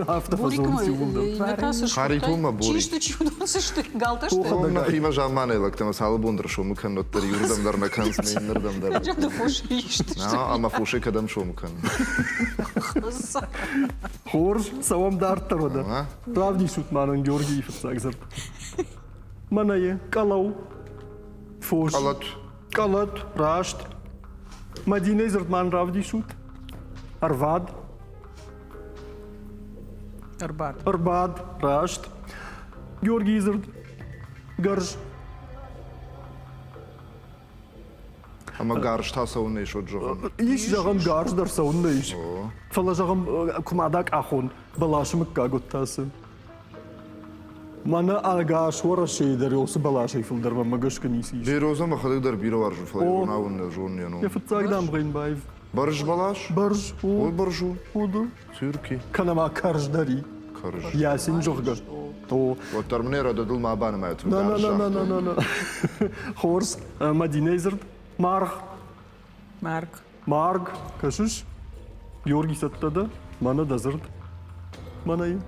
Афтӕ фӕзонынц иууылдӕр. Харитонмӕ Борик. Чи сты, чи уыдон цы сты? Галтӕ сты? Нӕхимӕ замманай лӕгтӕ ӕмӕ цалы бон дӕр сомы кӕнын, уӕддӕр иуырдӕм дӕр нӕ кӕнынц, иннӕрдӕм дӕр. Фос исты. Ӕмӕ фосӕй кӕдӕм сомы кӕнын? Хорз, цӕуӕм дарддӕр уӕдӕ. Равдисут мӕнӕн Георгийы фыццаг дзырд. Мӕнӕ къӕлӕу. Фос. Къӕлӕт. Къӕлӕт, раст. Мадинӕйы дзырд мӕн равдисут. Ӕрвад. Ӕрбад. Ӕрбад, раст. Георгийы дзырд. Гӕрз. Ӕмӕ гарз та цӕуыннӕ ис, уӕд зӕгъӕм? Ис, зӕгъӕм, гарз дӕр цӕуыннӕ ис. Фӕлӕ, зӕгъӕм, куы ма дӕ къахон, бӕласы мыггаг уыд та цы? Мӕнӕ ӕгас Уӕрӕсейы дӕр уыцы бӕласӕй фылдӕр мӕнмӕ гӕсгӕ ницы ис. Бероза мӕхӕдӕг дӕр бирӕ уарзын, фӕлӕ иронау ын нӕ зонын йӕ ном. Йӕ фыццаг дамгъӕ йын баив. Бӕрз бӕлас? Бӕрз у. Ой, бӕрз у. Уды. Цюрки. Кӕнӕ ма кӕрз дӕр и. Кӕрз. Ясин, зӕгъгӕ. О. Уӕддӕр мын ӕрӕдӕдыл ма банымайут. На, на, на, на, на, на, на. Хорз. Мадинӕйы дзырд. Маргъ. Марг. Марг. Кӕсыс? Георгий цӕттӕ дӕ? Мӕнӕ дӕ дзырд. Мӕнӕ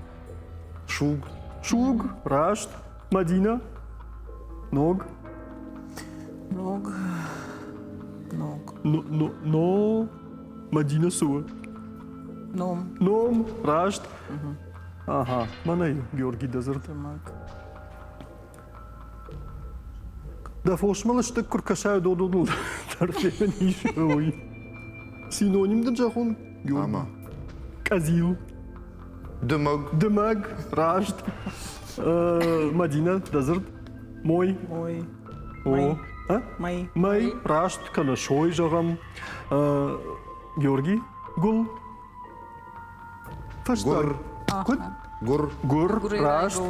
Суг. Суг, раст. Мадинӕ. Ног. Ног. Ног. Но, но, но. Мадинӕ цы у? Ном. Ном, раст. Ага, мӕнӕ Георгий дӕ дзырд. Дӕ фосмӕ лыстӕг куы ркӕсай, додоныл дӕр фенӕн ис, уый. Синоним дын зӕгъон, Георгий? Ӕмӕ? Къӕдзил. Дымӕг. Дымӕг, раст. Мадинӕ, дӕ дзырд? Мой. Мой. О. Мӕй. Мӕй, раст, кӕнӕ сой, зӕгъӕм. Георгий, гуыл. Фӕстаг. Гуыр. Куыд? Гуыр. Гуыр, раст.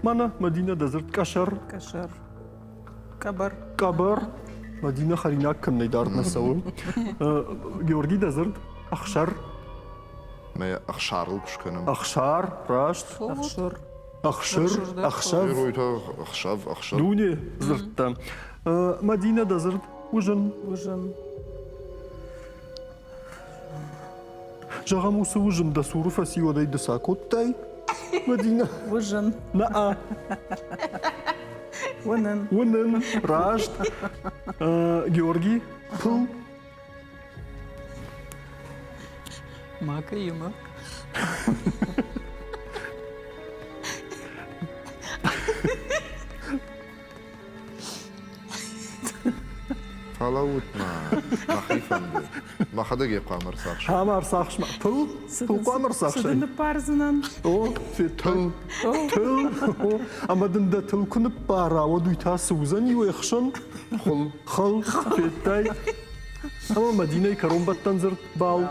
Мӕнӕ, Мадинӕ, дӕ дзырд къӕсӕр. Къӕсӕр. Къӕбӕр. Къӕбӕр. Мадинӕ хӕринаг кӕнынӕй дард нӕ цӕуы. Георгий, дӕ дзырд ӕхсӕр. Мӕ ӕхсарыл куы скӕнӕм. Ӕхсар, раст. Ӕхсыр. Ӕхсыр, ӕхсӕв. Ӕхсӕв, ӕхсӕв. Дуне дзырдтӕ. Мадинӕ, дӕ дзырд уызын. Уызын. Зӕгъӕм, уыцы уызын дӕ цуры фӕци, уӕд ӕй ды цы акодтай? Мадина. Уызын. На-а. Уынын. Уынын. Раст. Георгий. Пыл. Макаима. Фӕлӕуут-ма, мӕхи фӕнды. Мӕхӕдӕг йӕ хъуамӕ ӕрцахсон. Хъуамӕ ӕрцахсма. Тыл? Тыл хъуамӕ ӕрцахсай? Цы дын ныппардзынӕн? О, тыл. Тыл. Ӕмӕ дын дӕ тыл куы ныппара, уӕд уый та цы уыдзӕни уе хсӕн? Хыл. Хыл, федтай? Ӕмӕ Мадинӕйы кӕронбӕттӕн дзырд бал.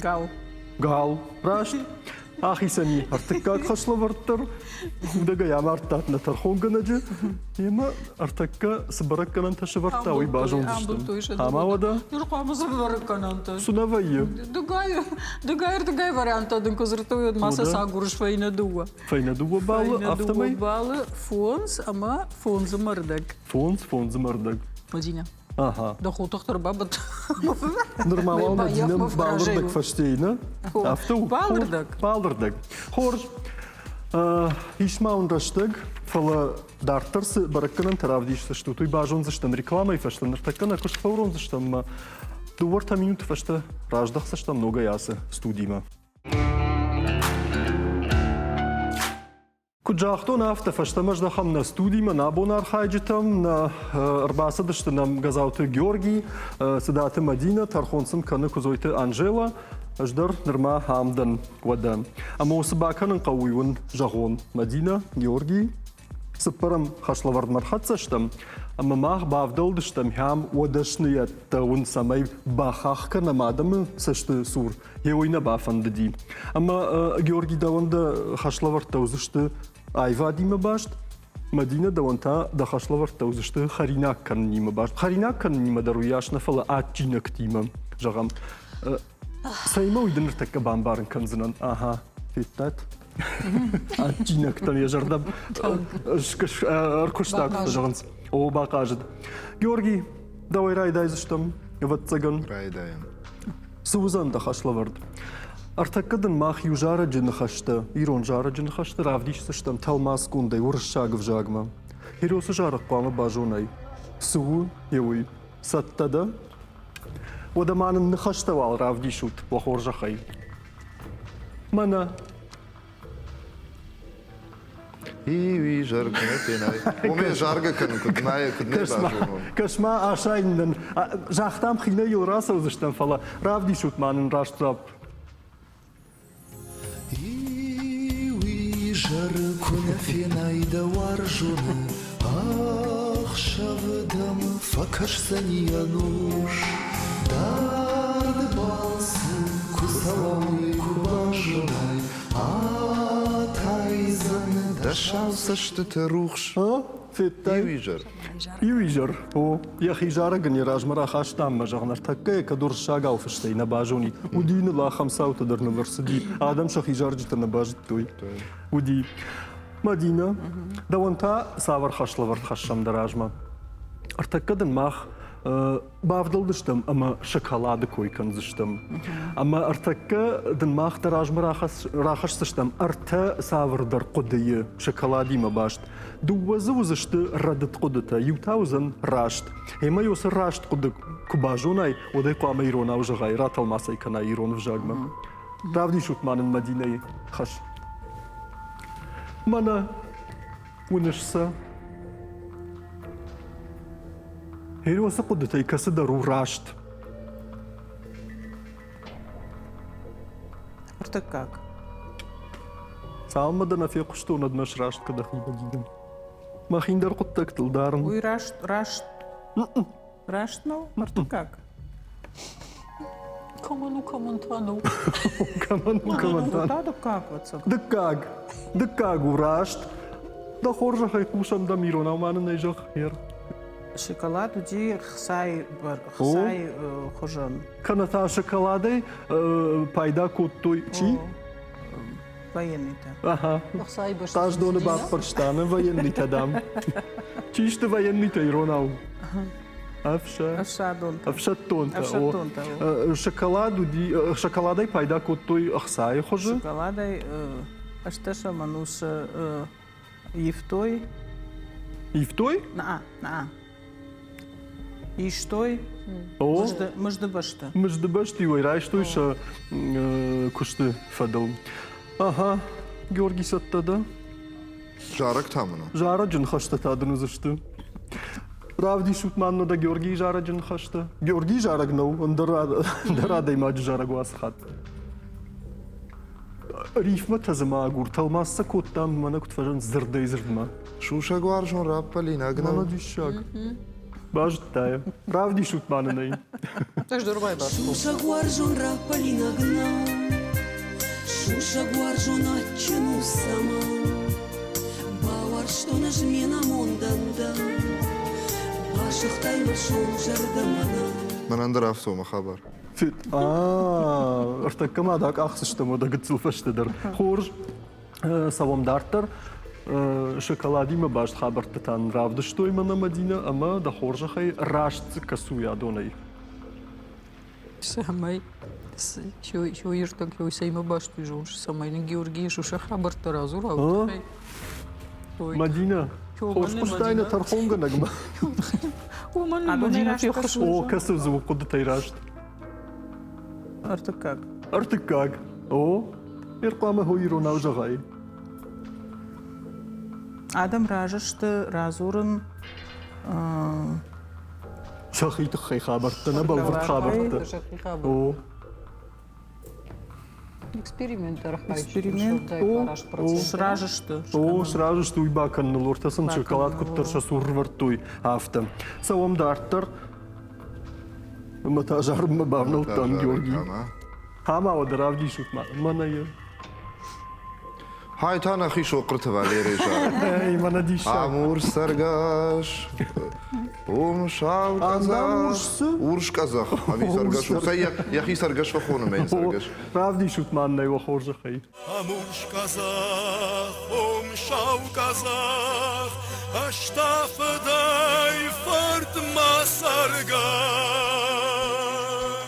Гал. Гал. Раст. Ахицӕн и ӕртыккаг хӕслӕвӕрд дӕр. Худӕгӕй амардтат нӕ тӕрхонгӕнӕджы. Емӕ ӕртӕккӕ цы бӕрӕггӕнӕнтӕ сӕвӕрдта, уый базондзыстӕм. Ӕмӕ уӕдӕ? Ныр хъуамӕ цы бӕрӕггӕнӕнтӕ? Цы нӕ вӕййы? Дыгай, дыгай-ӕртыгай варианттӕ дын куы дзырдтой, уӕд ма сӕ цагурыс фӕйнӕ дыууӕ. Фӕйнӕ дыууӕ баллы, афтӕмӕй? Фӕйнӕ дыууӕ баллы, фондз ӕмӕ фондзы мӕрдӕг. Фондз, фондзы мӕрдӕг. Мадинӕ. Ага. Дӕ хотых дӕр бабадт. Нырма уал Мадинӕ балырдӕг фӕстейы, нӕ? Афтӕ у? Балырдӕг. Балырдӕг. Хорз. Ис ма уын рӕстӕг, фӕлӕ дарддӕр цы бӕрӕггӕнӕнтӕ равдисдзыстут, уый базондзыстӕм рекламӕйы фӕстӕ. Ныртӕккӕ нӕ куыст фӕуромдзыстӕм ӕмӕ дыууӕ-ӕртӕ минуты фӕстӕ раздӕхдзыстӕм ногӕй ацы студимӕ. Куыд загътон, афтӕ фӕстӕмӕ здӕхӕм нӕ студимӕ, нӕ абон архайджытӕм. Нӕ ӕрбацыдысты нӕм Газауты Георгий, Цыдаты Мадинӕ, тӕрхон сын кӕны Куыдзойты Анжела. Ӕз дӕр нырма ам дӕн, уӕдӕ. Ӕмӕ уыцы бакӕнын хъӕуы, уый уын зӕгъон. Мадинӕ, Георгий, цыппӕрӕм хӕслӕвӕрдмӕ ӕрхӕццӕ стӕм, ӕмӕ мах бавдӕлдыстӕм хӕм уӕ дӕсныйӕдтӕ уын цӕмӕй бахахх кӕнӕм адӕмы цӕсты цур, Йе уый нӕ бафӕндыди. Ӕмӕ Георгий дӕуӕн дӕ хӕслӕвӕрдтӕ уыдзысты аивадимӕ баст, Мадинӕ дӕуӕн та дӕ хӕслӕвӕрдтӕ уыдзысты хӕринаг кӕнынимӕ баст. Хӕринаг кӕнынимӕ дӕр уыйас нӕ, фӕлӕ адджинӕгтимӕ, зӕгъӕм. Цӕимӕ уый дын ныртӕккӕ бамбарын кӕндзынӕн? Ага, федтат? Адджинӕгтӕн йӕ зӕрдӕ ӕркуыста, куыд зӕгъынц. О, бахъазыд. Георгий, дӕуӕй райдайдзыстӕм, ӕвӕццӕгӕн. Райдайӕм. Цы уыдзӕн дӕ хӕслӕвӕрд? Ӕртӕккӕ дын мах иу зарӕджы ныхӕстӕ, ирон зарӕджы ныхӕстӕ равдисдзыстӕм тӕлмацгондӕй уырыссаг ӕвзагмӕ. Херосы зарӕг хъуамӕ базонай. Цы у, йе уый? Цӕттӕ дӕ? Уӕдӕ ма нын ныхӕстӕ уал равдисут, уӕ хорзӕхӕй. Мӕнӕ Иуи заргӕ фенай. Уымӕ заргӕ кӕнын куыд нӕ куыд нӕ базонон. Кӕс-ма, асайын нын. Загътам, хинӕй йыл рацӕудзыстӕм, фӕлӕ равдисут ма нын раст дзуапп. Иуи зӕры куы нӕ фенай дӕ уарзоны, ӕхсӕвы дӕм фӕкӕсдзӕни ӕнус. Дард балцы куы цӕуа, уый куы базонай, Атайдзӕн дӕ сау цӕстыты рухс. Федтай? Иу изӕр. Иу изӕр. О, йӕхи зарӕг ын йӕ размӕ рахастам мӕ зӕгъ, ныртӕккӕ кӕд уырыссагау фыстӕй нӕ базонид. Уыди ныл ахӕм цаутӕ дӕр ныл ӕрцыди. Адӕм сӕхи зарджытӕ нӕ базыдтой. Уыди. Мадинӕ, дӕуӕн та цавӕр хӕслӕвӕрд хӕссӕм дӕ размӕ? Ӕртӕккӕ дын мах бавдӕлдыстӕм ӕмӕ шоколады кой кӕндзыстӕм. Ӕмӕ ӕртӕккӕ дын мах дӕ размӕ рахӕсдзыстӕм ӕртӕ цавӕрдӕр хъуыдыйы шоколадимӕ баст. Дыууӕ дзы уыдзысты рӕдыд хъуыдытӕ, иу та уыдзӕн раст. Ӕмӕ уыцы раст хъуыды куы базонай, уӕд ӕй хъуамӕ иронау зӕгъай, ратӕлмац ӕй кӕнай ирон ӕвзагмӕ. Равдисут ма нын Мадинӕйы хӕс. Мӕнӕ уыныс сӕ. Херосы хъуыдытӕй кӕцыдӕр у раст. Ӕртыккаг. Цалынмӕ дӕ нӕ фехъуыстон, уӕдмӕ сраст кӕ дӕхи Мадинӕ. Мӕхи ӕндӕр хъуыддӕгтыл дарын. Уый раст, раст, раст нӕу? Ӕртыккаг. Кӕмӕн у, кӕмӕн та нӕу. Кӕмӕн у, кӕмӕн та. Та дыккаг, ӕцӕг. Дыккаг. Дыккаг у раст. Дӕ хорзӕхӕй хъусӕм дӕм иронау ма нын ӕй зӕгъ, Хер. Шоколад уыди хцайы хцайы хуызӕн. Кӕнӕ та шоколадӕй пайда кодтой чи? Военныйтӕ. Ага. Хъаздоны баппӕрста, нӕ военныйтӕ, дам. Чи сты военныйтӕ иронау? Ӕфсӕддонтӕ. Ӕфсӕддонтӕ. Ӕфсӕддонтӕ. Шоколад уыди, шоколадӕй пайда кодтой ӕхцайы хуызы. Шоколадӕй. Ӕстдӕсӕм ӕнусы ивтой. Ивтой? Наа, наа. Истой О, мызды бӕсты. Мызды бӕсты-иу ӕй райстой сӕ куысты фӕдыл. Ага, Георгий цӕттӕ дӕ? Зарӕг та мын у. Зарӕджы ныхӕстӕ та дын уыдзысты. Равдисут ма нын Георгийы зарӕджы ныхӕстӕ. Георгийы зарӕг нӕу, ӕндӕр, ӕндӕр адӕймаджы зарӕг у ацы хатт. Рифмӕтӕ дзы ма агур, тӕлмац сӕ кодтам, мӕнӕ куыд фӕзынд дзырдӕй дзырдмӕ. Сусӕг уарзон раппӕлинаг нӕу. Мӕнӕ диссаг. Базыдта йӕ. Равдисут ма нын ӕй. Ӕз дӕр байбастон. Сусӕг уарзон раппӕлинаг нӕу. Сусӕг уарзон адджын у цӕмӕн? Бауарзтон ӕз ме намондӕн дӕ. Басыгътай мӕ сон зӕрдӕ мӕнӕн. Мӕнӕн дӕр афтӕ у мӕ хабар. Ӕртӕккӕ ма дӕ къахдзыстӕм уӕдӕ гыццыл фӕстӕдӕр. Хорз, цӕуӕм дарддӕр. Шоколадимӕ баст хабӕрттӕ та нын равдыстой мӕнӕ Мадинӕ ӕмӕ дӕ хорзӕхӕй раст дзы кӕсуй адонӕй. Цӕмӕй иртаг цӕимӕ баст уый зоныс, цӕмӕй нын Георгийы сусӕг хабӕрттӕ радзура, уый тыххӕй. Мадинӕ, хорз хъуыстай нӕ тӕрхонгӕнӕгмӕ. Уымӕн Мадинӕ фехъуыст. О, кӕцы дзы у хъуыдытӕй раст? Ӕртыккаг. Ӕртыккаг. О, ӕрхъуамӕ хо иронау зӕгъай. Адӕм разы сты радзурын Сӕхи тыххӕй хабӕрттӕ, нӕ бӕлвырд хабӕрттӕ. О. Эксперимент Эксперимент. Сразы сты. О, сразы сты уый бакӕныныл. Ортӕ сын шоколад куыддӕр сӕ цур ӕрвӕрдтой, афтӕ. Цӕуӕм дарддӕр. Ӕмӕ та зарынмӕ бавнӕлдтам, Георгий. Ама уӕдӕ равдисут ма мӕнӕ йӕ. Хай та нӕхи Сохъырты Валерийы зарӕг. Эй, мӕнӕ диссаг. Амур цӕргӕс, уым сау къӕдзӕх. Урс къӕдзӕх, ӕви цӕргӕс у? Цӕй, йӕхи цӕргӕс фӕхоны мӕ цӕргӕс. Равдисут ма нӕ уӕ хорзӕхӕй. Амурс къӕдзӕх, уым сау къӕдзӕх, ӕз та фыдӕй фыртмӕ цӕргӕс.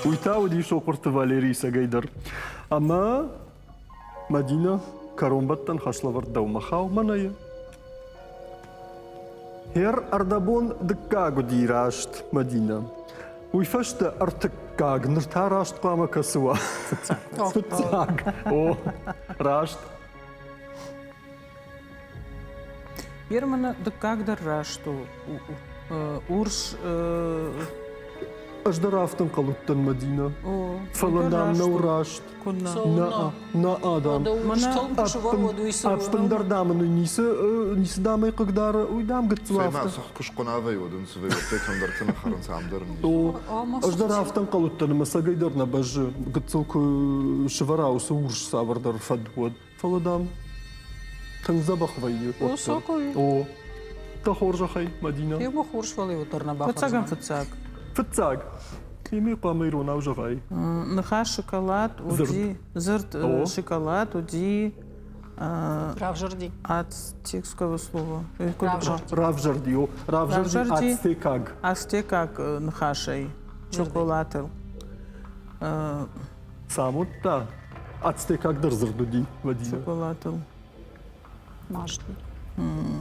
Уый та уыди Сохъуырты Валерийы цӕгӕй дӕр. Ӕмӕ Мадинӕ, кӕронбӕттӕн хӕслӕвӕрд дӕумӕ хау мӕнӕ е. Хер ӕрдӕбон дыккаг уыди раст, Мадинӕ. Уый фӕстӕ ӕртыккаг, ныр та раст хъуамӕ кӕцы уа? Фыццаг. О, раст. Германы дыккаг дӕр раст у. Урс Ӕз дӕр афтӕ ӕнхъӕл уыдтӕн, Мадинӕ. Фӕлӕ нӕм нӕу раст. Нӕ, адӕм. Ӕппындӕр дам ын ницы, ницы дам ӕй хъыгдары, уый дам гыццыл афтӕ. Цӕй ма куы схъуынавӕй уӕд ын цы вӕййы, кӕмдӕрты нӕ хӕрынц, ам дӕр ницы. Ӕз дӕр афтӕ ӕнхъӕл уыдтӕн, ӕмӕ цӕгӕй дӕр нӕ бӕззы, гыццыл куы сывӕра уыцы урс цавӕрдӕр фӕд, уӕд. Фӕлӕ, дам, тынг дзӕбӕх вӕййы. О, сокой. О, дӕ хорзӕхӕй, Мадинӕ. Еба хорз, фӕлӕ уӕддӕр нӕ Фыццагӕн фыццаг. Фыццаг. Ими хъуамӕ иронау зӕгъай. Ныхас шоколад уыди, дзырд шоколад уыди Равзӕрди. Ацтекского слова. Равзӕрди, о. Равзӕрди ацтекаг. Ацтекаг ныхасӕй. Шоколатыл. Цы амудта? Ацтекаг дӕр дзырд уыди, Мадинӕ. Шоколадыл. Маст.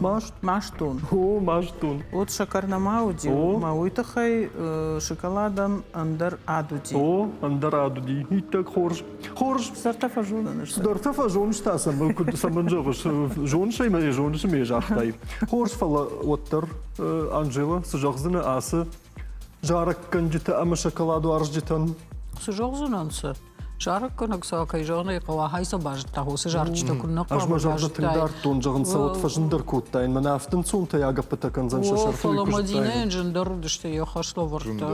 Маст? Мастон. О, мастон. Вот сӕкӕр нӕма уыди, ма уый тыххӕй шоколадӕн ӕндӕр ад уыди. О, ӕндӕр ад уыди. Иттӕг хорз. Хорз. Цыдӕртӕ фӕзонын. Цыдӕртӕ фӕзоныс та цӕмӕн, куыд цӕмӕн зӕгъыс? Зоныс ӕй мӕ зоныс ӕмӕ загътай. Хорз, фӕлӕ уӕддӕр, Анжела, цы зӕгъдзынӕ ацы зарӕггӕнджытӕ ӕмӕ шоколадуарзджытӕн? Цы зӕгъдзынӕн цы? Зарӕггӕнӕг сӕ, кӕй зӕгъын ӕй хъӕуы, ахӕй сӕ базыдта, уыцы зарджытӕ куыннӕ хъуамӕ Ӕз мӕ зӕрдӕ тынг дардтон, зӕгъын, цӕуӕт фӕзындӕр кодтаин, мӕнӕ афтӕ ӕнцонтӕй агӕппытӕ кӕндзӕн сӕ сӕрты. Фӕлӕ Мадинӕйӕн зындӕр уыдысты йӕ хӕслӕвӕрдтӕ.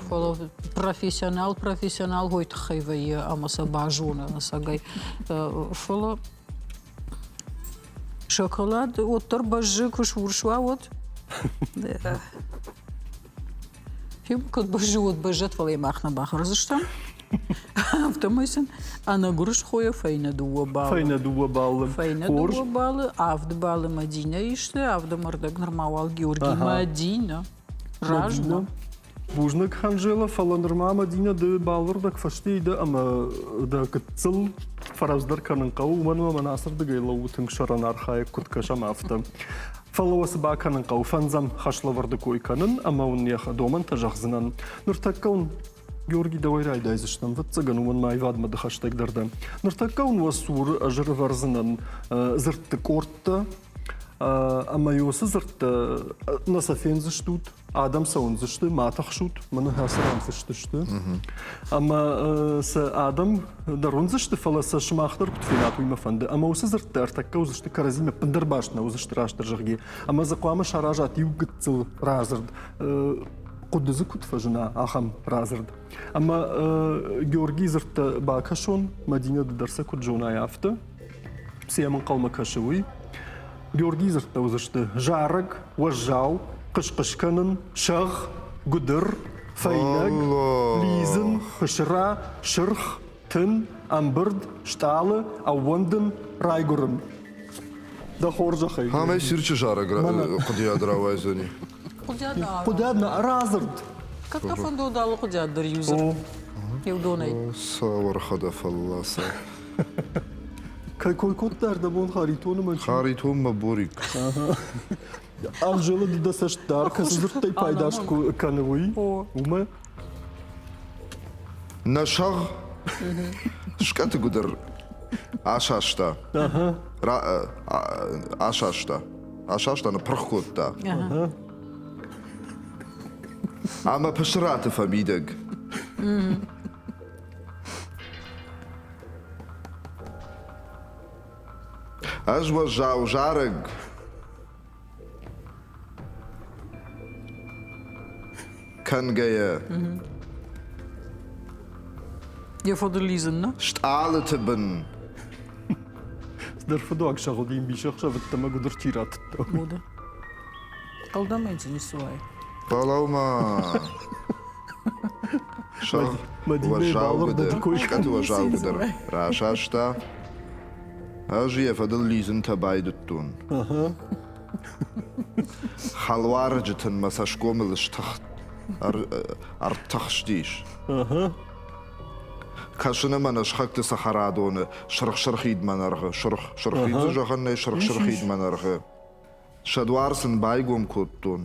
Фӕлӕ профессионал профессионал уый тыххӕй вӕййы ӕмӕ сӕ базоны ӕцӕгӕй. Фӕлӕ Шоколад уӕддӕр бӕззы, куы сурс уа, уӕд. Куыд бӕззы, уӕд бӕззӕд, фӕлӕ йӕ мах нӕ бахӕрдзыстӕм. Афтӕмӕй сын ӕнӕгуырысхойӕ фӕйнӕ дыууӕ баллы. Фӕйнӕ дыууӕ баллы. Фӕйнӕ дыууӕ баллы, авд баллы Мадинӕ исты, авд ӕмӕ ӕрдӕг нырма уал Георги Мадинӕ. Размӕ. Бузныг, Анжела, фӕлӕ нырма Мадинӕ ды бӕлвырдӕг фӕстейы дӕ ӕмӕ дӕ гыццыл фӕрӕвдздӕр кӕнын хъӕуы, уымӕн ӕмӕ мӕн ацырдыгӕй лӕууы тынг сӕрӕн архайӕг, куыд кӕсӕм, афтӕ. Фӕлӕ уӕ цы бакӕнын хъӕуы, фӕндзӕм хӕслӕвӕрды кой кӕнын ӕмӕ уын йӕ домӕнтӕ зӕгъдзынӕн. Ныртӕккӕ уын Георги, дӕуӕй райдайдзыстӕм, ӕвӕццӕгӕн, уымӕн ма аивадмӕ ды хӕстӕгдӕр дӕ. Ныртӕккӕ уын уӕ цуры ӕз ӕрывӕрдзынӕн дзырдты къордтӕ, ӕмӕ уыцы дзырдтӕ нӕ сӕ фендзыстут, адӕм сӕ уындзысты, ма тыхсут, мӕнӕ ацы ран фыст сты. Ӕмӕ сӕ адӕм дӕр уындзысты, фӕлӕ сӕ сымах дӕр куыд фенат, уый мӕ фӕнды. Ӕмӕ уыцы дзырдтӕ ӕртӕккӕ уыдзысты кӕрӕдзимӕ ӕппындӕр баст нӕ уыдзысты растдӕр зӕгъгӕ. Ӕмӕ дзы хъуамӕ саразат иу гыццыл радзырд, хъуыды дзы куыд фӕзына, ахӕм радзырд. Ӕмӕ Георгийы дзырдтӕ бакӕсон, Мадинӕ ды дӕр сӕ куыд зонай, афтӕ. Цы йӕм ӕнхъӕлмӕ кӕсы, уый. Георгийы дзырдтӕ уыдзысты зарӕг, уӕззау, хъыс-хъыс кӕнын, сӕгъ, гуыдыр, фӕйнӕг, лидзын, пысыра, сырх, тын, ӕмбырд, стъалы, ӕууӕндын, райгуырын. Дӕ хорзӕхӕй. Амӕй цирчы зарӕг хъуыдыйад рауайдзӕни. Хъуыдиад нӕ радзырд. Кӕд дӕ фӕндод алы хъуыдиад дӕр иу дзырд. Иу донӕй. Цавӕр хӕдӕ фӕлласа. Кӕй кой кодта ӕрдӕбон Харитоны мӕ Харитон мӕ Борик. Анжела ды дӕ цӕст дар, кӕцы дзырдтӕй пайда кӕны уый? Уымӕ? Нӕ сӕгъ скъӕты гуыдыр асаста. Асаста. Асаста, ныппырх кодта. Ӕмӕ пысыраты фӕмидӕг. Ӕз уӕззау зарӕг кӕнгӕйӕ Йӕ фӕдыл лидзын, нӕ? Стъалыты бын. Цыдӕр фыдуаг сагъуыди мбисӕхсӕвы ӕмӕ гуыдыр чи ратыдта. Уды. Хъӕлдӕмӕй дзы ницы уайы. Фӕлӕуу-ма. Сӕгъ уӕззау гуыдыр, скъӕты уӕззау гуыдыр расаста. Ӕз йӕ фӕдыл лидзынтӕ байдыдтон. Хӕлуарӕджы тын мӕ цӕсгомыл стыхт, ӕртыхстис. Кӕсын ӕмӕ нӕ сыхӕгты цӕхӕрадоны сырх-сырхид мӕнӕргъы, сырх-сырхид дзы зӕгъӕн нӕй, сырх-сырхид мӕнӕргъы. Сӕ дуар сын байгом кодтон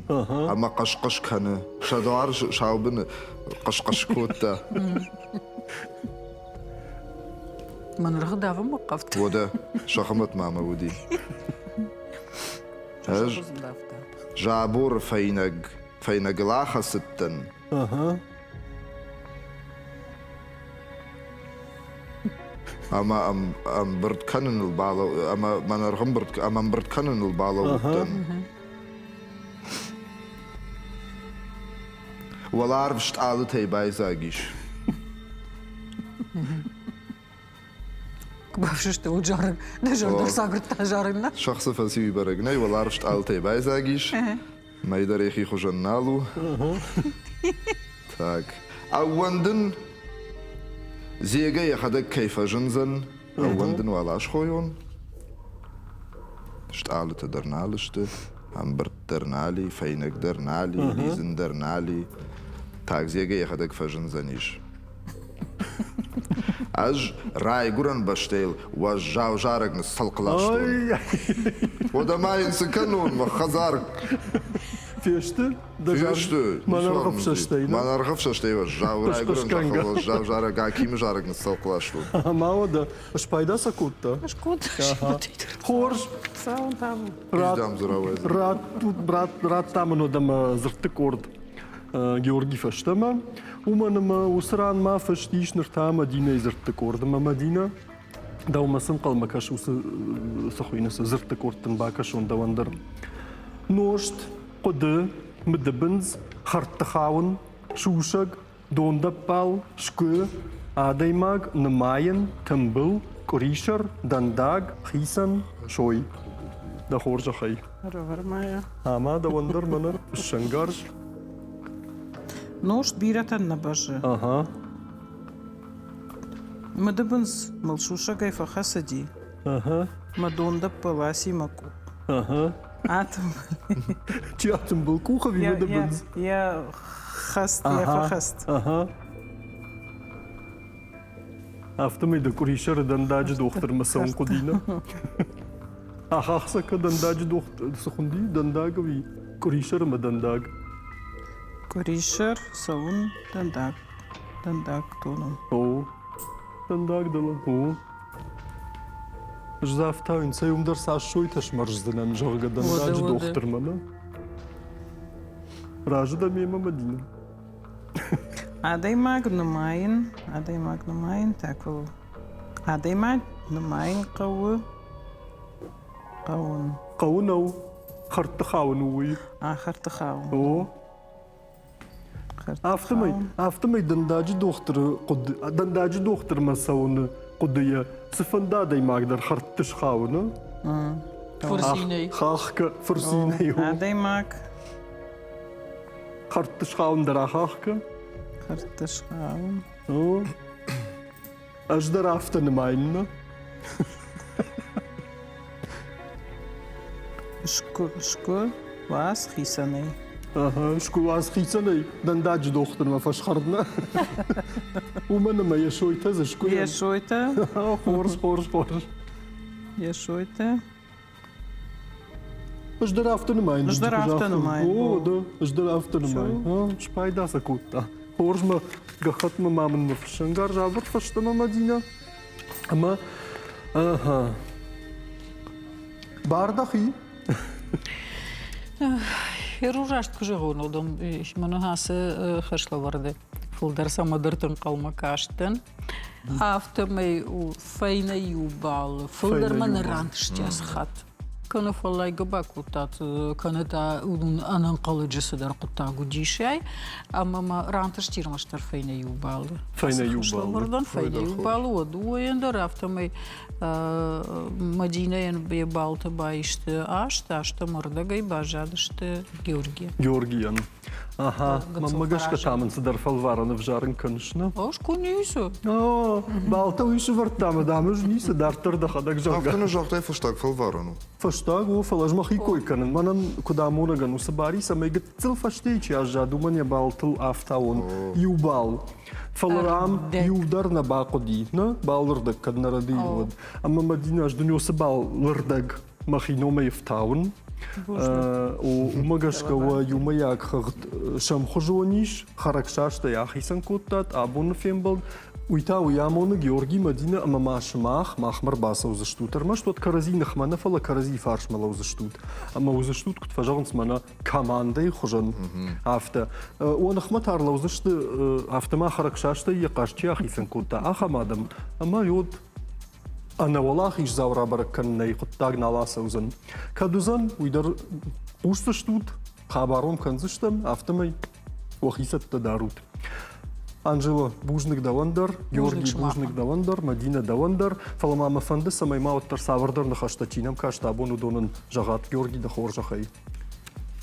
ӕмӕ хъыс-хъыс кӕны. Сӕ дуар саубыны хъыс-хъыс кодта. Мӕнӕргъы давынмӕ хъавд. Уӕдӕ, Сӕхӕмӕт мамӕ уыди. Ӕз заборы фӕйнӕг фӕйнӕгыл ахӕцыдтӕн. Ӕмӕ ӕмбырд кӕныныл ӕмӕ мӕнӕргъ ӕмбырд ӕмӕ ӕмбырд кӕныныл балӕууыдтӕн. Уӕларв стъалытӕй байдзаг ис. Бафсысты уыд зарӕг. Дӕ зӕрдӕ сагуырдта зарын, нӕ? Сӕхцы фӕци бӕрӕг нӕй, уӕларв стъалытӕй байдзаг ис. Мӕй дӕр йӕхи хуызӕн нал у. Так. Ӕууӕндын, Дзега йӕхӕдӕг кӕй фӕзындзӕн, ӕууӕндын уал асхойон. Стъалытӕ дӕр нал сты, ӕмбырд дӕр нал и, фӕйнӕг дӕр нал и, лидзын дӕр нал и. Так Дзега йӕхӕдӕг фӕзындзӕнис. Ӕз райгуырӕн бӕстӕйыл уӕззау зарӕг ныццӕлхъ ластон. Уӕдӕ ма йын цы кӕнон, мӕ хӕдзар? Фесты? Фесты. Мӕнӕргъӕфсӕстӕй. Мӕнӕргъӕфсӕстӕй уӕззау райгуырӕн зӕххыл уӕззау зарӕг Акимы зарӕг ныццӕлхъ ластон. Ӕмӕ уӕдӕ спайда сӕ кодта? Скодта. Хорз. Цӕуын там. Радта мын уӕдӕ мӕ дзырдты къорд. Георги фӕстӕмӕ, уымӕн ӕмӕ уыцы ран ма фыст ис ныр та Мадинӕйы дзырдты къорд. Ӕмӕ Мадинӕ, дӕумӕ цы нхъӕлмӕ кӕсы уыцы цы хуыйны, цы дзырдты къорд дын бакӕсон дӕуӕн дӕр. Нозт, хъуыды, мыдыбындз, хӕрдты хауын, сусӕг, дондӕппал, сгуы, адӕймаг, нымайын, тымбыл, къуырисӕр, дӕндаг, хицӕн, сой. Дӕ хорзӕхӕй. Ӕрӕвӕр-ма Ӕмӕ дӕуӕн дӕр мӕнӕ ссӕнгарз. Нозт бирӕтӕн нӕ бӕззы. Ага. Мыдыбындз мыл сусӕгӕй фӕхӕцыди. Ага. Мӕ дондӕппӕ ласи мӕ къух. Ага. Атымбыл. Чи атымбыл къух ӕви мыдыбындз? Йӕ Хӕст, йӕ фӕхӕст. Ага. Афтӕмӕй дӕ къуырисӕры дӕндаджы дохтырмӕ цӕуын хъуыди, нӕ? Ахахсӕ дӕндаджы дохтыр цы хуынди? Дӕндаг ӕви къуырисӕр ӕмӕ дӕндаг? Къуырисӕр цӕуын дӕндаг, дӕндаг тонын. О, дӕндаг дӕлӕ, о. Ӕз дзы афтауин, цӕй уым дӕр цас сойтӕ смӕрздзынӕн, зӕгъгӕ, дӕндаджы дохтырмӕ, нӕ? Разы дӕ мемӕ, Мадинӕ? Адӕймаг нымайын, адӕймаг нымайын такыл. Адӕймаг нымайын хъӕуы, хъӕуын. Хъӕуы нӕу, хӕрдты хауын у уый. А, хӕрдты хауын. О. Афтӕмӕй, афтӕмӕй дӕндаджы дохтыры хъуыды, дӕндаджы дохтырмӕ цӕуыны хъуыдыйӕ цыфӕнды адӕймаг дӕр хӕрдты схауы, нӕ? Фырцинӕй. Хахгӕ, фырцинӕй. Адӕймаг Хӕрдты схауын дӕр ахахгӕ. Хӕрдты схауын. Ӕз дӕр афтӕ нымайын, нӕ? Сгуы, сгуы, уадз хицӕнӕй. Ага, сгуы уадз хицӕнӕй дӕндаджы дохтырмӕ фӕсхӕрдмӕ. Уымӕн ӕмӕ йӕ сойтӕ дзы сгуыйӕн. Йӕ сойтӕ. Хорз, хорз, хорз. Йӕ сойтӕ. Ӕз дӕр афтӕ нымайын. Ӕз дӕр афтӕ нымайын. О, да, ӕз дӕр афтӕ нымайын. Спайда сӕ кодта. Хорз мӕ гӕххӕтмӕ ма мын мӕ фыссӕнгарз авӕрд фӕстӕмӕ Мадинӕ. Ӕмӕ, ага. Бар дӕхи. Еру раст куы зӕгъон, уыдон мӕнӕ ацы хӕслӕвӕрды фылдӕр цӕмӕдӕрты ӕнхъӕлмӕ кастӕн. Афтӕмӕй фӕйнӕ иу баллы. Фылдӕр мӕ нӕ рантысти ацы хатт. Кӕнӕ фӕллайгӕ бакодтат, кӕнӕ та уыдон ӕнӕнхъӕлӕджы цыдӕр хъуыддаг уыдисӕй, ӕмӕ мӕ рантысти ӕрмӕстдӕр фӕйнӕ иу баллы. Фӕйнӕ иу баллы. Фӕйнӕ иу баллы, уӕд дыууӕйӕн дӕр афтӕмӕй Мадинӕйӕн йӕ балтӕ баисты аст, ӕстӕм ӕрдӕгӕй баззадысты Георгийӕн. Георгийӕн. Ага, мӕнмӕ гӕсгӕ та мын цыдӕр фӕлварӕн ӕвзарын кӕныс, нӕ? Ӕз куы ницы. Балтӕ уый сывӕрдта ӕмӕ дам ӕз ницы, дарддӕр дӕхӕдӕг зӕгъгӕ. Афтӕ нӕ загътай, фӕстаг фӕлварӕн у. Фӕстаг у, фӕлӕ ӕз мӕхи кой кӕнын. Мӕнӕн куыд амонӕгӕн уыцы бар и, цӕмӕй гыццыл фӕстейы чи аззад, уымӕн йӕ балтыл афтауон иу бал. Фӕлӕ ам иу дӕр нӕ бахъуыди, нӕ? Балырдӕг кӕд нӕ рӕдийын, уӕд. Ӕмӕ Мадинӕ, ӕз дын уыцы балырдӕг мӕхи номӕй фтауын. Уымӕ гӕсгӕ уӕ иумӕйаг хыгъд сӕмхуызон ис, хӕрӕгсастӕй ахицӕн кодтат абоны фембӕлд. Уый та уый амоны Георги, Мадинӕ ӕмӕ ма сымах махмӕ ӕрбацӕудзыстут. Ӕрмӕст уӕд кӕрӕдзи ныхмӕ нӕ, фӕлӕ кӕрӕдзи фарсмӕ лӕудзыстут. Ӕмӕ уыдзыстут, куыд фӕзӕгъынц, мӕнӕ командӕйы хуызӕн, афтӕ. Уӕ ныхмӕ та ӕрлӕудзысты, афтӕ ма хӕрӕгсастӕй йӕ хъазт чи ахицӕн кодта, ахӕм адӕм. Ӕмӕ уӕд ӕнӕуӕлахиздзау рабӕрӕг кӕнынӕй хъуыддаг нал ацӕудзӕн. Кӕд уыдзӕн, уый дӕр хъусдзыстут, хабарон кӕндзыстӕм, афтӕмӕй уӕхи цӕттӕ дарут. Анжела, бузныг дӕуӕн дӕр, Георгий, бузныг дӕуӕн дӕр, Мадинӕ дӕуӕн дӕр, фӕлӕ ма мӕ фӕнды, цӕмӕй ма уӕддӕр цавӕрдӕр ныхӕстӕ чи нӕм каст абон, уыдонӕн зӕгъат Георги дӕ хорзӕхӕй.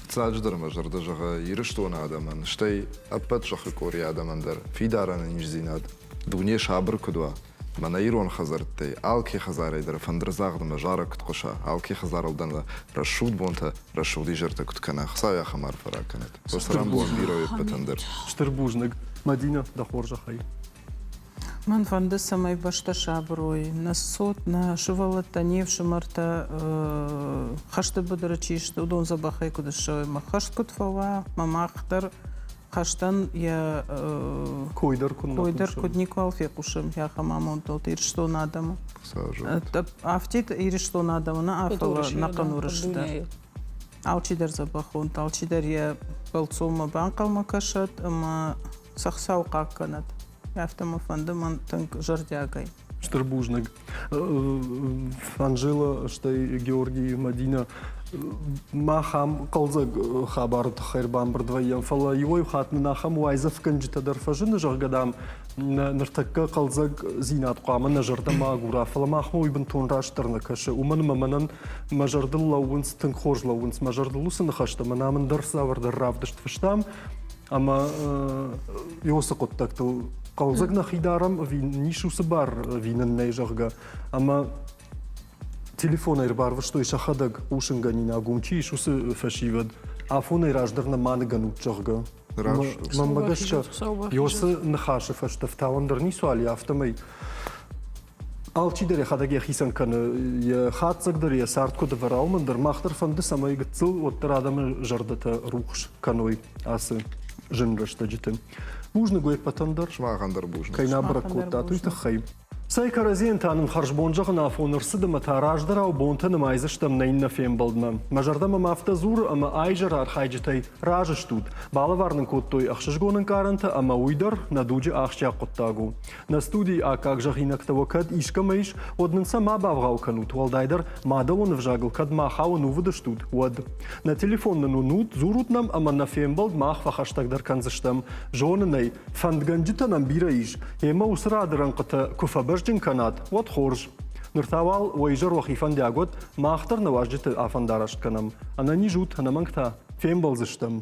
Фыццаджыдӕр мӕ зӕрдӕ зӕгъы Ирыстоны адӕмӕн, стӕй ӕппӕт зӕххы къорийы адӕмӕн дӕр фидар ӕнӕниздзинад, дуне сабыр куыд уа, Мӕнӕ ирон хӕдзӕрттӕй алке хӕдзарӕй дӕр фӕндырдзагъдмӕ зарӕг куыд хъуыса, алке хӕдзарыл дӕр рӕсугъд бонтӕ, рӕсугъд изӕртӕ куыд кӕна, Хуыцау ахӕм арфӕ ракӕнӕд. Уӕ цӕрӕнбон бирӕ уе ппӕтӕн дӕр. Стыр бузныг, Мадинӕ, дӕ хорзӕхӕй. Мӕн фӕнды, цӕмӕй бӕстӕ сабыр уой. Нӕ цот, нӕ сывӕллӕттӕ, не фсымӕртӕ хӕсты быдыры чи сты, уыдон дзӕбӕхӕй куыд ссӕуой, мӕ хӕст куыд фӕуа, мӕ мах дӕр хӕстӕн йӕ кой дӕр куыд кой дӕр куыд никуал фехъусӕм ахӕм амондыл Ирыстоны адӕмы. Афтид Ирыстоны адӕмы нӕ, фӕлӕ ӕнӕхъӕн Уырысы дӕр. Алчидӕр дзӕбӕх уӕнт, алчидӕр йӕ бӕлццонмӕ банхъӕлмӕ кӕсӕд ӕмӕ сӕ Хуыцау хъахъхъӕнӕд. Афтӕ мӕ фӕнды мӕн тынг зӕрдиагӕй. Стыр бузныг. Анжела, стӕй Георгий, Мадинӕ, мах ам хъӕлдзӕг хабары тыххӕй ӕрбамбырд вӕййӕм, фӕлӕ иуӕй хатт нын ахӕм уайдзӕфгӕнджытӕ дӕр фӕзыны, зӕгъгӕ, дам, ныртӕккӕ хъӕлдзӕгдзинад хъуамӕ нӕ зӕрдӕ ма агура, фӕлӕ махмӕ уый бынтон растдӕр нӕ кӕсы. Уымӕн ӕмӕ мӕнӕн мӕ зӕрдыл лӕууынц, тынг хорз лӕууынц мӕ зӕрдыл уыцы ныхӕстӕ, мӕнӕ ам ӕндӕр цавӕрдӕр равдыст фыстам, ӕмӕ уыцы хъуыддӕгтыл хъӕлдзӕг нӕхи дарӕм ӕви низ уыцы бар ӕви нын нӕй, зӕгъгӕ. Ӕмӕ телефонӕй ӕрбарвыстой сӕхӕдӕг хъусынгӕнинаг, уым чи ис, уыцы фӕсивӕд. Афонӕй раздӕр нӕ ма ныгӕнут, зӕгъгӕ. Раст у. Мӕнмӕ гӕсгӕ, Йосы ныхасы фӕстӕ фтауӕн дӕр ницуал и, афтӕмӕй алчидӕр йӕхӕдӕг йӕхицӕн кӕны йӕ хатдзӕг дӕр, йӕ цард куыд ӕвӕра, уымӕн дӕр мах дӕр фӕнды, цӕмӕй гыццыл уӕддӕр адӕмы зӕрдӕтӕ рухс кӕной ацы зын рӕстӕджыты. Бузныг уе ппӕтӕн дӕр. Сымахӕн дӕр бузныг. Кӕй нӕ бӕрӕг кодтат, уый тыххӕй. Цӕй кӕрӕдзийӕн та нын хӕрзбон зӕгъын афон ӕрцыд ӕмӕ та раздӕрау бонтӕ нымайдзыстӕм нӕ иннӕ фембӕлдмӕ. Мӕ зӕрдӕ мӕм афтӕ дзуры, ӕмӕ айзӕры архайджытӕй разы стут. Балӕвар нын кодтой ӕхсызгон ӕнкъарӕнтӕ ӕмӕ уый дӕр нӕ дуджы ахсджиаг хъуыддаг у. Нӕ студийы аккаг зӕгъинӕгтӕ уӕ кӕд искӕмӕ ис, уӕд нын сӕ ма бавгъау кӕнут, уӕлдайдӕр мадӕлон ӕвзагыл кӕд махау ӕнувыд стут, уӕд. Нӕ телефон нын уынут, дзурут нӕм ӕмӕ нӕ фембӕлд мах фӕхӕстӕгдӕр кӕндзыстӕм. Зонын ӕй, фӕндгӕнджытӕ нӕм бирӕ ис, ӕмӕ уыцы рады рӕнхъытӕ куы фӕбӕзджын кӕнат, уӕд хорз. Ныр та уал уӕ изӕр уӕхи фӕндиаг уӕд, мах дӕр нӕ уазджыты афӕндараст кӕнӕм. Ӕнӕниз ут, ӕнӕмӕнг та фембӕлдзыстӕм.